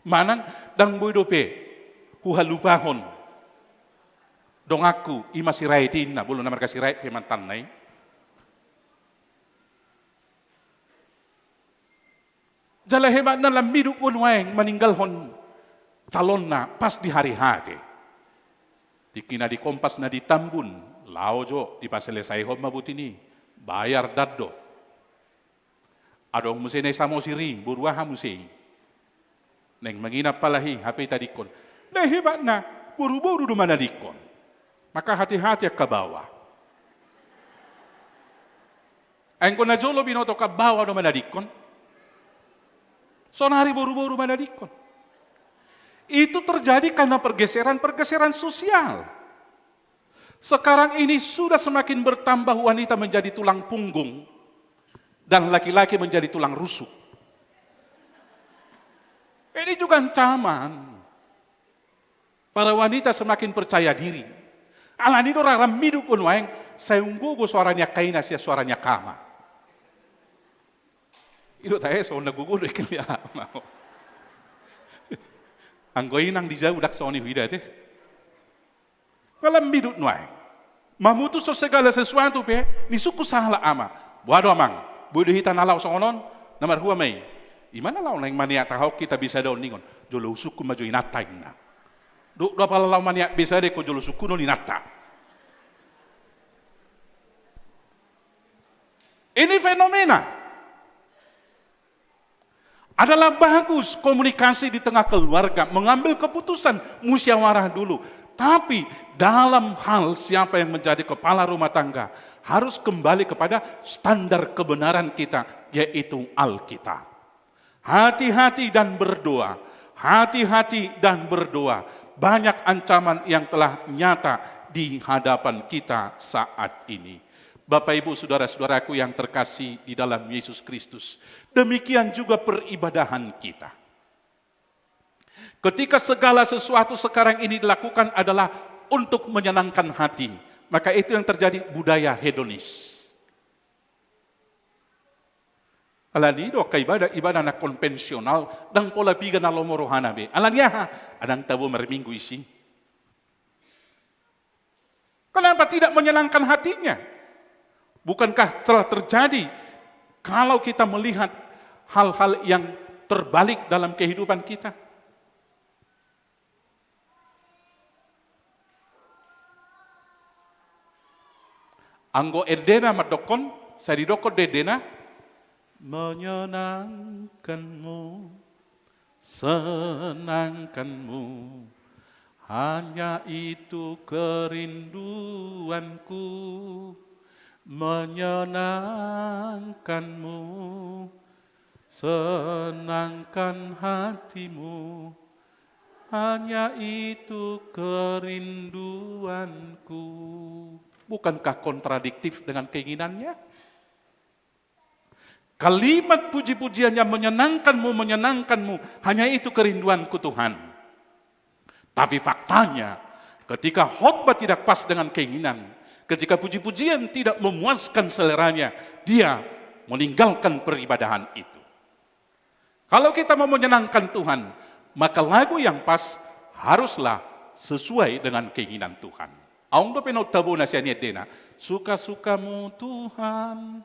Manang ndang boi dope huhalupahon donganku, ima Sirait inna, molo na marga Sirait pe mantanna i. Jala hebatna lam miduk do nuaeng maninggalhon calonna pas di hari H T. Tingki na di Kompas na di Tambun, laho jo dipaselesaihon ma botin i, bayar ndang do. Adong muse na i Samosir i, boru aha muse i. Naeng manginap pala i, hape itadingkon. Na hebatna, boru-boru do manadingkon. Maka hati-hati angka baoa. Anggo na jolo binoto angka baoa do manadingkon. Sonari boru-boru manadingkon. Itu terjadi karena pergeseran-pergeseran sosial. Sekarang ini sudah semakin bertambah wanita menjadi tulang punggung dan laki-laki menjadi tulang rusuk. Ini juga ancaman. Para wanita semakin percaya diri. Alani do ra lam miduk do nuaeng, sai umgogo suara ni angka ina sian suara ni angka ama. I do tahe songon na gogo do i kan di ama. Anggo inang di jabu ndang songon i huida te. Nga lam miduk nuaeng. Mamutushon segala sesuatu pe, nisungkun sahala ama. Boha do amang, boi do hita na laho songon on, na marhua ma i. Ima na laho naeng maneat, tahaon hita bisa do ningon. Jolo husungkun ma jo inanta inna. Dok do apala laho maneat bisa do ingkon jolo sungkunon inanta. Ini fenomena. Adalah bagus komunikasi di tengah keluarga, mengambil keputusan, musyawarah dulu. Tapi dalam hal siapa yang menjadi kepala rumah tangga, harus kembali kepada standar kebenaran kita, yaitu Alkitab. Hati-hati dan berdoa, hati-hati dan berdoa. Banyak ancaman yang telah nyata di hadapan kita saat ini. Bapak, Ibu, saudara-saudaraku yang terkasih di dalam Yesus Kristus, demikian juga peribadahan kita. Ketika segala sesuatu sekarang ini dilakukan adalah untuk menyenangkan hati, maka itu yang terjadi budaya hedonis. Alani i do angka ibadah, ibadah na konvensional, ndang pola piga na lomo rohana be. Alani aha? Ndang tabo marminggu disi. Kenapa tidak menyenangkan hatinya? Bukankah telah terjadi kalau kita melihat hal-hal yang terbalik dalam kehidupan kita? Anggo endena mandokkon, sai didokkon do endena, menyenangkanmu, senangkanmu, hanya itu kerinduanku, menyenangkanmu, senangkan hatimu, hanya itu kerinduanku. Bukankah kontradiktif dengan keinginannya? Kalimat puji-pujian yang menyenangkanmu, menyenangkanmu, hanya itu kerinduanku, Tuhan. Tapi faktanya, ketika khotbah tidak pas dengan keinginan, ketika puji-pujian tidak memuaskan seleranya, dia meninggalkan peribadahan itu. Kalau kita mau menyenangkan Tuhan, maka lagu yang pas haruslah sesuai dengan keinginan Tuhan. Adong dope na tabona sian endena, suka-sukamu Tuhan,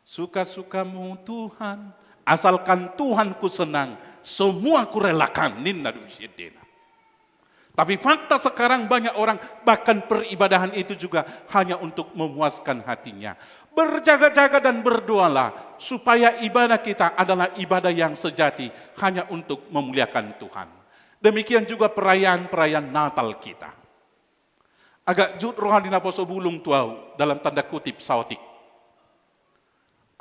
suka-sukamu Tuhan, asalkan Tuhan ku senang, semua ku relakan, ninna do sian endena. Tapi fakta sekarang banyak orang, bahkan peribadahan itu juga hanya untuk memuaskan hatinya. Berjaga-jaga dan berdoalah supaya ibadah kita adalah ibadah yang sejati, hanya untuk memuliakan Tuhan. Demikian juga perayaan-perayaan Natal kita. Agak jut roha ni naposo bulung tu ahu, dalam tanda kutip, saotik.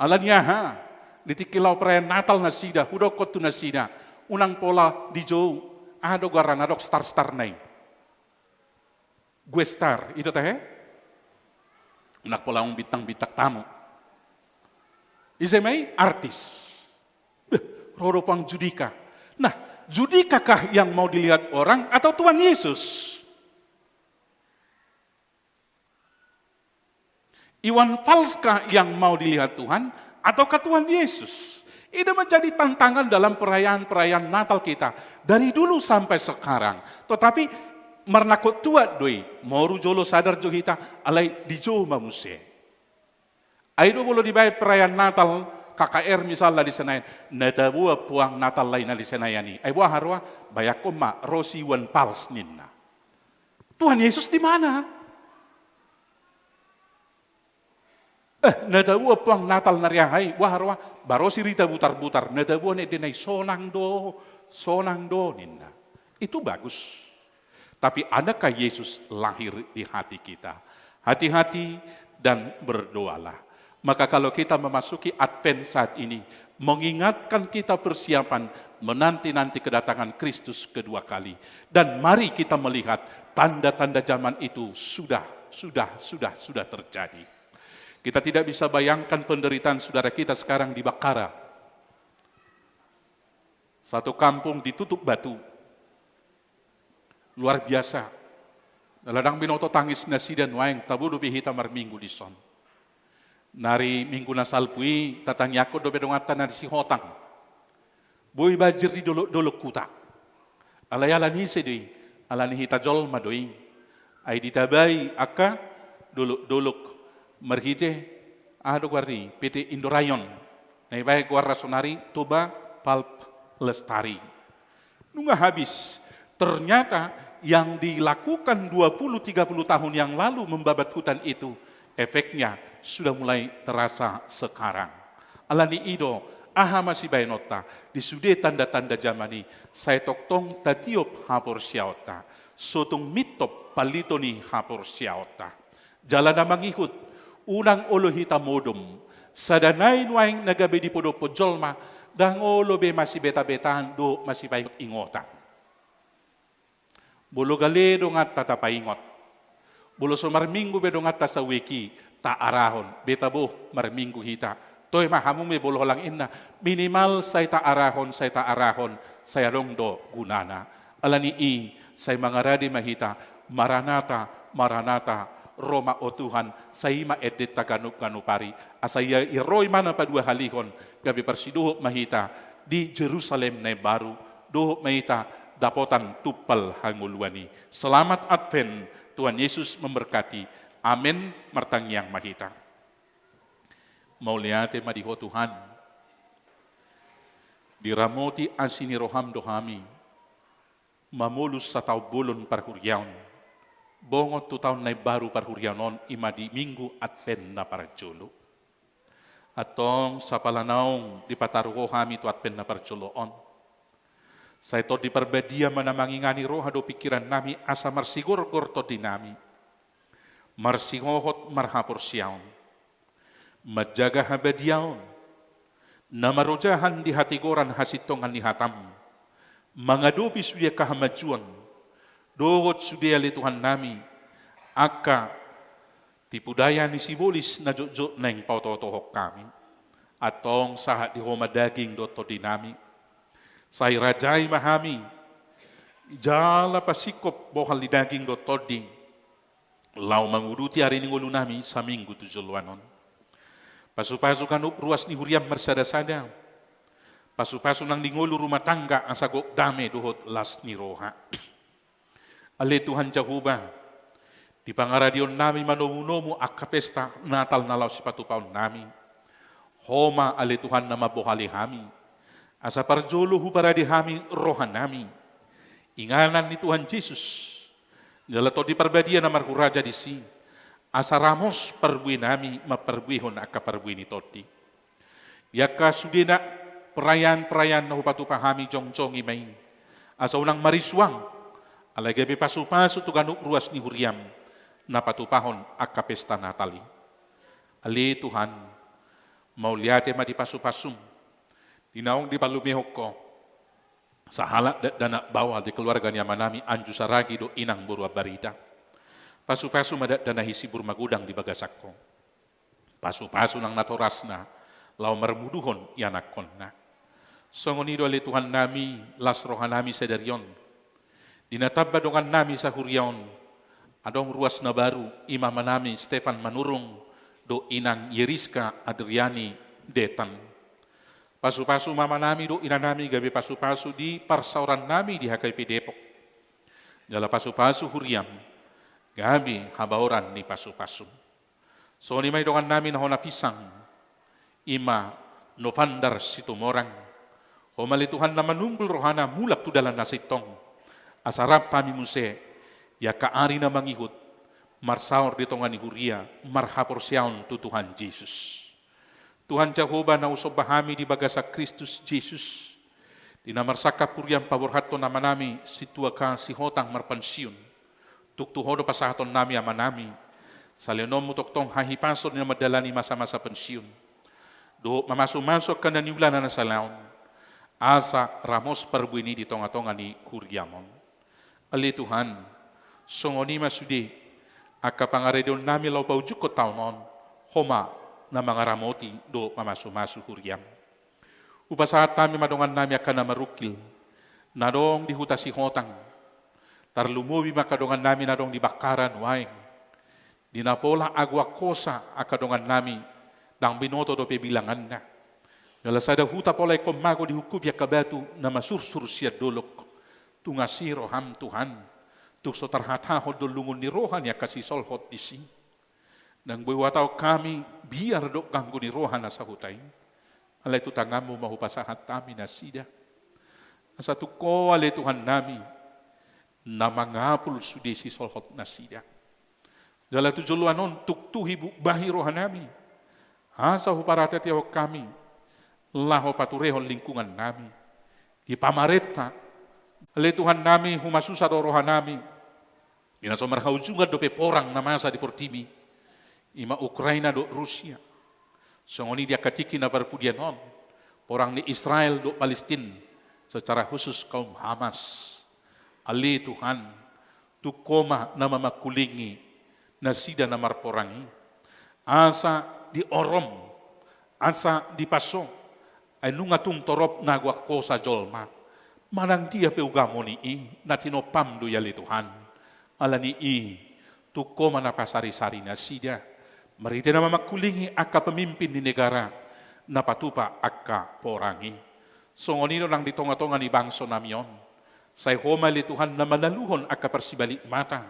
Alani aha? Di tingki laho perayaan Natal nasida, hudokkon tu nasida, unang pola dijou, aha do goarna na dok star-star na i? Gue star, i do tahe? Unang pola ung bintang-bintang tamu. Ise ma i? Artis. Beh, ro do puang Judika. Nah, Judika kah yang mau dilihat orang atau Tuhan Yesus? Iwan Fals kah yang mau dilihat Tuhan, ataukah Tuhan Yesus? Ini menjadi tantangan dalam perayaan-perayaan Natal kita dari dulu sampai sekarang. Tetapi marnangkok tuat do i, moru jolo sadar jo hita, alai dijou ma muse. Ai do molo dibaen perayaan Natal K K R misalna di Senayan, na tabo puang Natal lae na di Senayan i. Ai boha roha, bayangkon ma, ro si Iwan Fals ninna. Tuhan Yesus di mana? Eh, na tabo puang Natal na ri aha i, boha roha, ba ro si Rita Butarbutar, na tabo na endena i, sonang do, sonang do ninna. Itu bagus. Tapi adakah Yesus lahir di hati kita? Hati-hati dan berdoalah. Maka kalau kita memasuki Advent saat ini, mengingatkan kita persiapan menanti-nanti kedatangan Kristus kedua kali. Dan mari kita melihat tanda-tanda zaman itu sudah, sudah, sudah, sudah terjadi. Kita tidak bisa bayangkan penderitaan saudara kita sekarang di Bakara. Satu kampung ditutup batu. Luar biasa. Ala ndang binoto tangis nasida nuaeng, tabo dope hita marminggu dison. Nari minggu na salpu i, tatangiangkon dope donganta na di Sihotang. Boi banjir di dolok-dolok huta. Alai ala ni ise do i, ala ni hita jolma do i. Ai ditabai angka dolok-dolok marhite, aha do goar ni, P T Indorayon. Na ibaen goarna sonari Toba Pulp Lestari. Nunga habis. Ternyata yang dilakukan dua puluh tiga puluh tahun yang lalu membabat hutan itu, efeknya sudah mulai terasa sekarang. Ala ni i do, aha ma sibaenonta, di sude tanda-tanda zaman i, sai tongtong tatiop haporseaonta, so tung mintop palito ni haporseaonta. Jala na mangihut, unang olo hita modom. Sada nai nuaeng na gabe dipodophon jolma, ndang olo be masibeta-betaan dohot masipaingot-ingotan. Molo gale donganta tapaingot, molo so marminggu be donganta sauek i taarahon, be tabo marminggu hita. Toe ma hamu be molo holan inna, minimal sai taarahon, sai taarahon, sai adong do gunana. Ala ni i, sai mangarade ma hita, Maranata, Maranata, ro ma o Tuhan, sai i ma endenta ganup-ganup ari, asa ia i ro imana paduahalihon, gabe parsidohot ma hita di Jerusalem na imbaru, dohot ma hita dapotan tumpal hangoluan i. Selamat Advent, Tuhan Yesus memberkati. Amen. Martangiang ma hita. Mauliate ma di Ho Tuhan. Diramoti asi ni roham do hami. Mamolus sataon bolon parhuriaon. Bongot tu taon na imbaru parhuriaon on, i ma di Minggu Advent na parjolo. Antong sapala naung dipataru Ho hami tu Advent na parjolo on. Sai Tondi Parbadia ma na mangingani roha dohot pingkiran nami asa marsigorgor tondi nami. Marsihohot marhaporseaon. Manjaga habadiaon. Na marojahan di hatigoran hasintongan ni hatam. Mangadopi sude angka hamajuon. Dohot sude ale Tuhan nami. Angka tipu daya ni sibolis na jotjot naeng paotootohon hami. Antong sahat di Ho ma daging dohot tondi nami. Sai rajai ma hami. Jala pasingkop bohal ni daging dohot tondi. Laho manguduti ari ni ngolu nami saminggu tu joloan on. Pasupasu ganup ruas ni huriam marsadasada. Pasupasu nang di ngolu rumah tangga asa gok dame dohot las ni roha. Ale Tuhan Jahowa, di pangaradeon nami manomunomu angka pesta Natal na laho sipatupaon nami. Ho ma ale Tuhan na mambohali hami. Asa parjolo huparade hami roha nami. Inganan ni Tuhan Jesus. Jala Tondi Parbadia na marhuraja disi. Asa ramos parbue nami mamparbuehon angka parbue ni tondi. Di angka sudena perayaan-perayaan na hupatupa hami jongjong i ma i. Asa unang marisuang. Alai gabe pasupasu tu ganup ruas ni huriam. Na patupahon angka pesta Natal i. Ale Tuhan. Mauliate ma di pasupasum. Di naung dipalumehon Ho. Sahalak dakdanak baoa di keluarga ni amanami Anju Saragi dohot inang boru Ambarita. Pasupasu ma dakdanak i sibur magodang di bagasan Ho. Pasupasu nang natorasna, laho marmuduhon ianakhonna. Songon i do ale Tuhan nami, las roha nami sadari on. Di na tamba dongan nami sahuria on, adong ruas na baru, i ma amanami Stefan Manurung, dohot inang Yeriska Adriani Detan. Pasupasu ma amanami dohot inanami gabe pasupasu di parsaoran nami di H K P Depok. Jala pasupasu huriam, gabe habaoran ni pasupasum. Songon i ma di dongan nami na hona pisang, i ma Novandar Situmorang. Ho ma ale Tuhan na manunggul rohana mulak tu dalan na sintong. Asa rap hami muse, di angka ari na mangihut, marsaor di tonga ni huria, marhaporseaon tu Tuhan Jesus. Tuhan Jahowa na husomba hami di bagasan Kristus Jesus. Di na marsangkap huriam paborhathon amanami, Sintua K. Sihotang marpansiun. Tung tu Ho do pasahaton nami amanami. Salehononmu tongtong hahipason na mandalani masa-masa pensiun. Dohot mamasumasu angka na niulana na salelengon. Asa ramos parbue ni di tonga-tonga ni huriam on. Ale Tuhan, songon i ma sude, angka pangaradeon nami laho paujungkon taon on, Ho ma na mangaramoti dohot mamasumasu huriam. Hupasahat hami ma dongan nami angka na marungkil, na adong di huta Sihotang, tarlumobi ma angka dongan nami na adong di Bangkara nuaeng, di na pola ago angkosa angka dongan nami, ndang binoto dope bilanganna. Jala sada huta pola ingkon mago dihungkupi angka batu na masursur sian dolok. Tung asi roham Tuhan, tung so tarhatahon do lungun ni roha ni angka sisolhot disi. Ndang boi huhatahon hami biar dohot ganggu ni roha na sahuta i. Alai tu tanganmu ma hupasahat hami nasida. Asa tung Ho ale Tuhan nami, na mangapul sude sisolhot nasida. Jala tu joloan on tung tuhi bubahi roha nami. Asa huparate-atehon hami, laho paturehon lingkungan nami. Di pamarenta, ale Tuhan nami humasusa do roha nami. Di na so marhaujungan dope porang na masa di portibi. I ma Ukraina dohot Rusia. Songon i di angka tingki na parpudian on. Porang ni Israel dohot Palestin. Secara khusus kaum Hamas. Ale Tuhan, tung Ho ma na mamangkulingi nasida na marporang i. Asa diorom, asa dipaso, ai nunga tung torop na ago angkosa jolma. Manang dia pe ugamo ni i, na tinompam do i ale Tuhan. Ala ni i, tung Ho ma na pasari-sari nasida. Marhite na mamangkulingi angka pemimpin ni negara. na patupa angka porang i. Songon i do nang di tonga-tonga ni bangso nami on. Sai Ho ma ale Tuhan na manaluhon angka parsibalik mata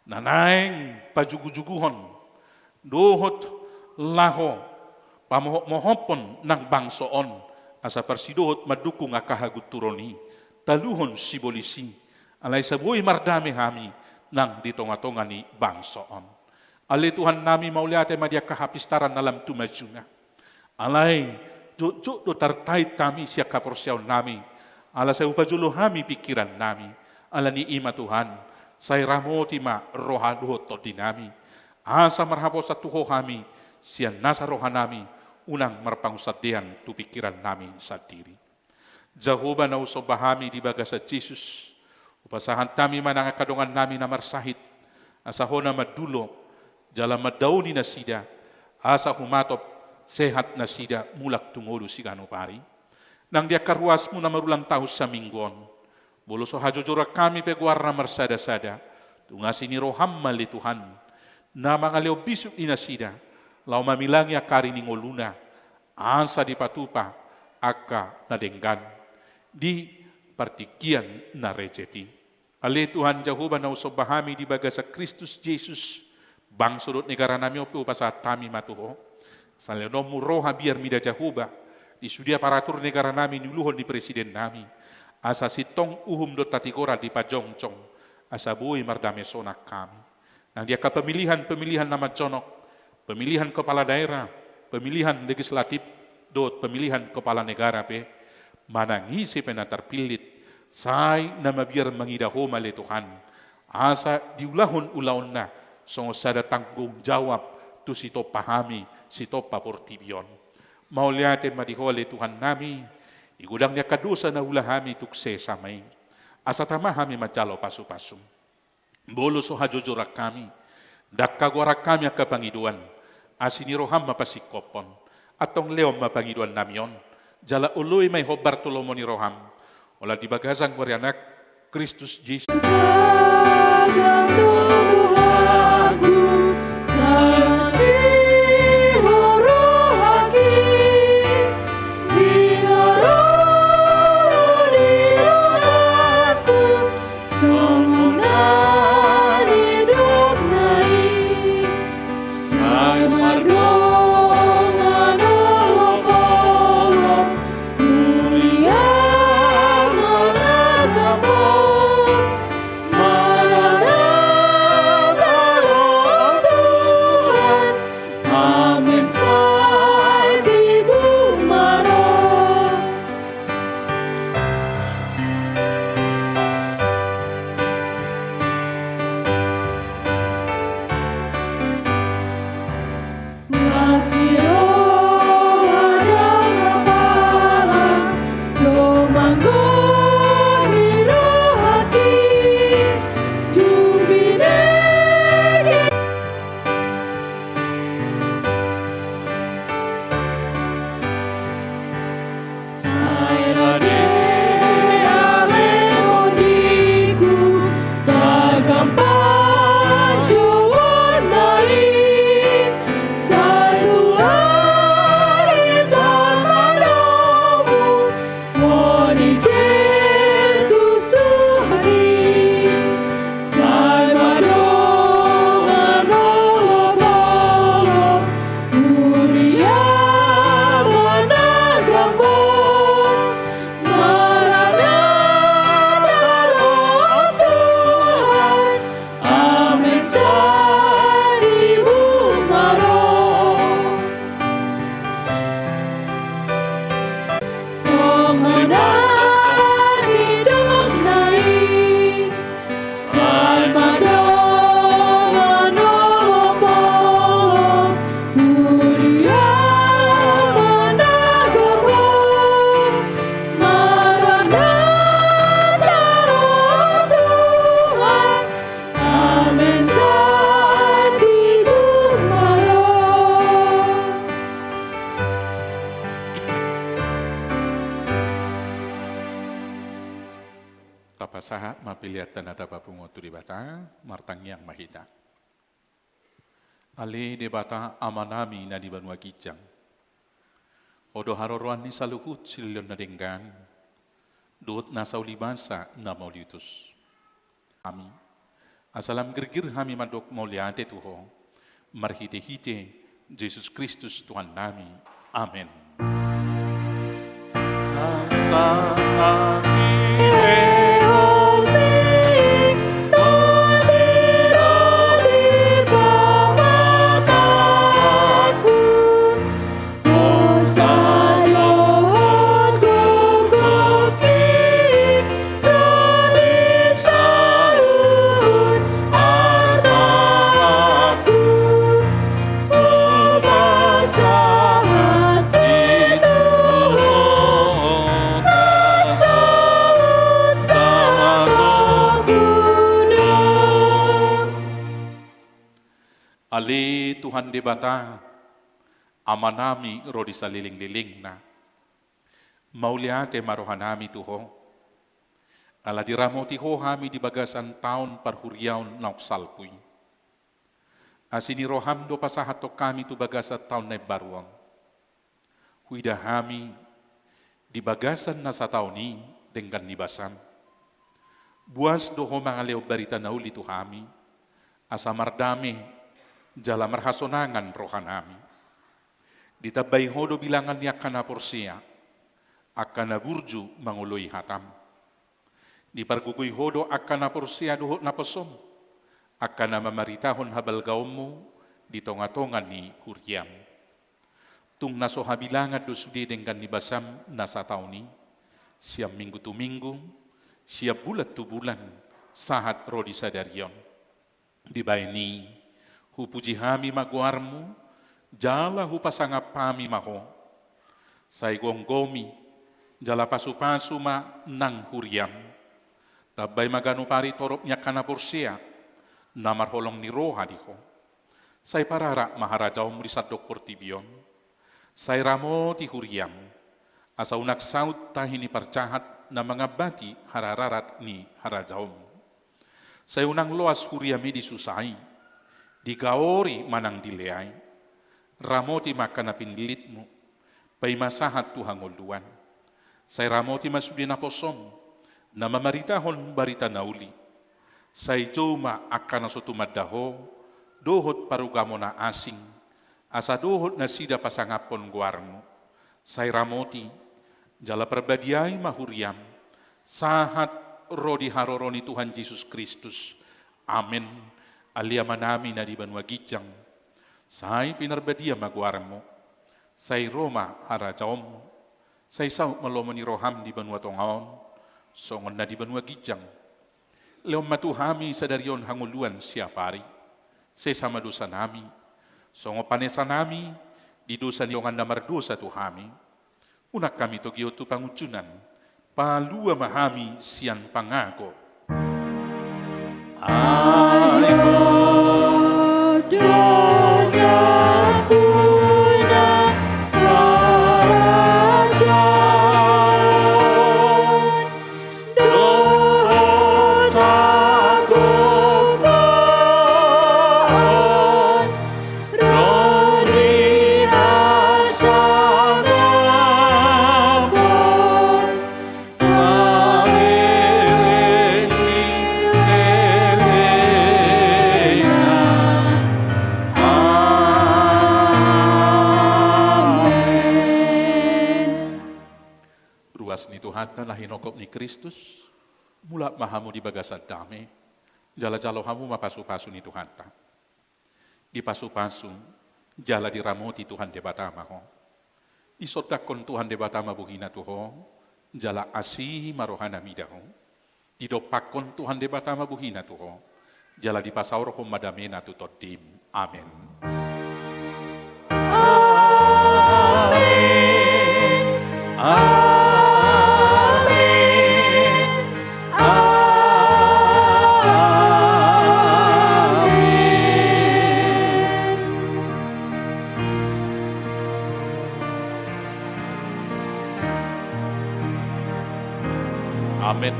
na naeng pajugu-juguhon dohot laho pamohop-mohophon nang bangso on, asa parsidohot mandukung angka hagunturon i, taluhon sibolis i, alai sai boi mardame hami nang di tonga-tonga ni bangso on. Ale Tuhan nami, mauliate ma di angka hapistaran na lam tumajuna. Alai jotjot do tartait hami sian haporseaon nami, ala sai hupajolo hami pingkiran nami. Ala ni i ma Tuhan, sai ramoti ma roha dohot tondi nami, asa marhaposan tu Ho hami sian nasa roha nami, unang marpangunsandean tu pingkiran nami sandiri. Jahowa na husomba hami di bagasan Jesus, hupasahat hami ma nang angka dongan nami na marsahit, asa Ho na mandulo jala mandaoni nasida, asa humatop sehat nasida mulak tu ngolu siganup ari. Nang di angka ruasmu na marulang tahun saminggu on, molo so hajojoran hami pe goarna marsada-sada, tung asi ni roham ma ale Tuhan, na mangalehon bisuk di nasida, laho mamilangi angka ari ni ngoluna, asa dipatupa angka na denggan di partingkian na rejep i. Ale Tuhan Jahowa na husomba hami di bagasan Kristus Jesus, bangso dohot negara nami on pe hupasahat hami ma tu Ho. Sai lehononmu roha biar mida Jahowa di sude aparatur negara nami niuluhon ni presiden nami, asa sintong uhum dohot hatigoran dipajongjong, asa boi mardame sonang hami. Nang di angka pemilihan-pemilihan na manjonok, pemilihan kepala daerah, pemilihan legislatif, dohot pemilihan kepala negara pe, manang ise pe na tarpillit, sai na mabiar mangida Ho ma ale Tuhan, asa diulahon ulaonna songon sada tanggung jawab tu sitompa hami, sitompa portibi on. Mauliate ma di Ho ale Tuhan nami, di godang ni angka dosa na huula hami tung sesa ma i, asa tama hami manjalo pasu-pasum. Molo so hajojoran hami, ndang hagoaran hami angka pangidoan, asi ni roham ma pasingkophon. Antong lehon ma pangidoan nami on, jala oloi ma i hombar tu lomo ni roham, holan di bagasan goar ni Anak, Kristus Jesus. Songon na nidok na i, sai mardongan olopolop, huria manangkap Ho, Maranatha ro Tuhan, amen, sai tibu ma ro. Sai rade ale tondiku, tagampan jouonna i, sai tu ari ta manomu, Ho ni Jesus Tuhan i. Sai mardongan olopolop, huria manangkap Ho, Maranatha ro Tuhan, amen, sai tibu ma ro. Songon na nidok na i, sai mardongan olopolop, huria manangkap Ho, Maranatha ro Tuhan, amen, sai tibu ma ro. Tapasahat ma peleanta na tapapungu tu Debata, martangiang ma hita. Ale Debata Amanami na di banua ginjang, Ho do haroroan ni saluhut silehon na denggan, dohot nasa ulibasa na mauliutus. Amin. Asa lam girgir hami mandok mauliate tu Ho, marhitehite Jesus Kristus Tuhannami. Amen. Ale Tuhan Debata, Amanami ro di salelenglelengna. Mauliate ma rohanami tu Ho, ala diramoti Ho hami di bagasan taon parhuriaon naung salpu i. Asi ni roham do pasahathon hami tu bagasan taon na imbaru on. Huida hami di bagasan na sataon i denggan ni basam. Buas do Ho mangalehon barita na uli tu hami, asa mardame jala marhasonangan rohanami. Ditambai Ho do bilangan ni angka na porsea, angka na burju mangoloi hatam. Dipargogoi Ho do angka na porsea dohot naposom, angka na mamaritahon habalgaonmu di tongatonga ni huriam. Tung na so habilangan do sude denggan ni basam na sataon i, sian minggu tu minggu, sian bulan tu bulan, sahat ro di sadari on. Dibahen i, hupuji hami ma goarmu, jala hupasangap hami ma Ho. Sai gomgomi, jala pasupasu ma nang huriam. Tambai ma ganup ari torop ni angka na porsea, na marholong ni roha di Ho. Sai pararak ma harajaonmu di sandok portibi on. Sai ramoti huriam, asa unang saut tahi ni parjahat na mangambati harararat ni harajaonmu. Sai unang loas huriam i disusai, digaori manang dileai. Ramoti ma angka na pinillitmu, paima sahat tu hangoluan. Sai ramoti ma sude naposom, na mamaritahon barita na uli. Sai jou ma angka na so tumanda Ho, dohot parugamo na asing, asa dohot nasida pasangaphon goarmu. Sai ramoti, jala parbadiai ma huriam, sahat ro di haroro ni Tuhan Jesus Kristus. Amen. Ale Amanami na di banua ginjang, sai pinarbadia ma goarmu. Sai ro ma harajaonmu. Sai saut ma lomo ni roham di banua tonga on, songon na di banua ginjang. Lehon ma tu hami sadari on hangoluan siapari. Sesa ma dosanami, songon panesanami di dosa ni dongan na mardosa tu hami. Unang hami togihon tu pangunjunan, palua ma hami sian pangago. Ai Ho do nampuna harajaon dohot hagogoon ro di hasangapon saleleng ni lelengna. Amen. Ruas ni Tuhanta na hinongkop ni Kristus, mulak ma hamu di bagasan dame, jala jalo hamu ma pasupasu ni Tuhanta. Dipasupasu jala diramoti Tuhan Debata ma ho. Disondangkon Tuhan Debata ma bohina tu ho, jala asi ma rohana mida ho. Didompakkon Tuhan Debata ma bohina tu ho, jala dipasaorhon ma damena tu tondim. Amen. Amen. Amen. Amen. Amen.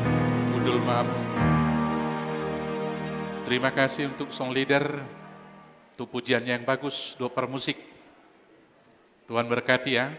Hundul ma hamu. Terima kasih untuk song leader, untuk pujiannya yang bagus, dohot parmusik. Tuhan berkati ya.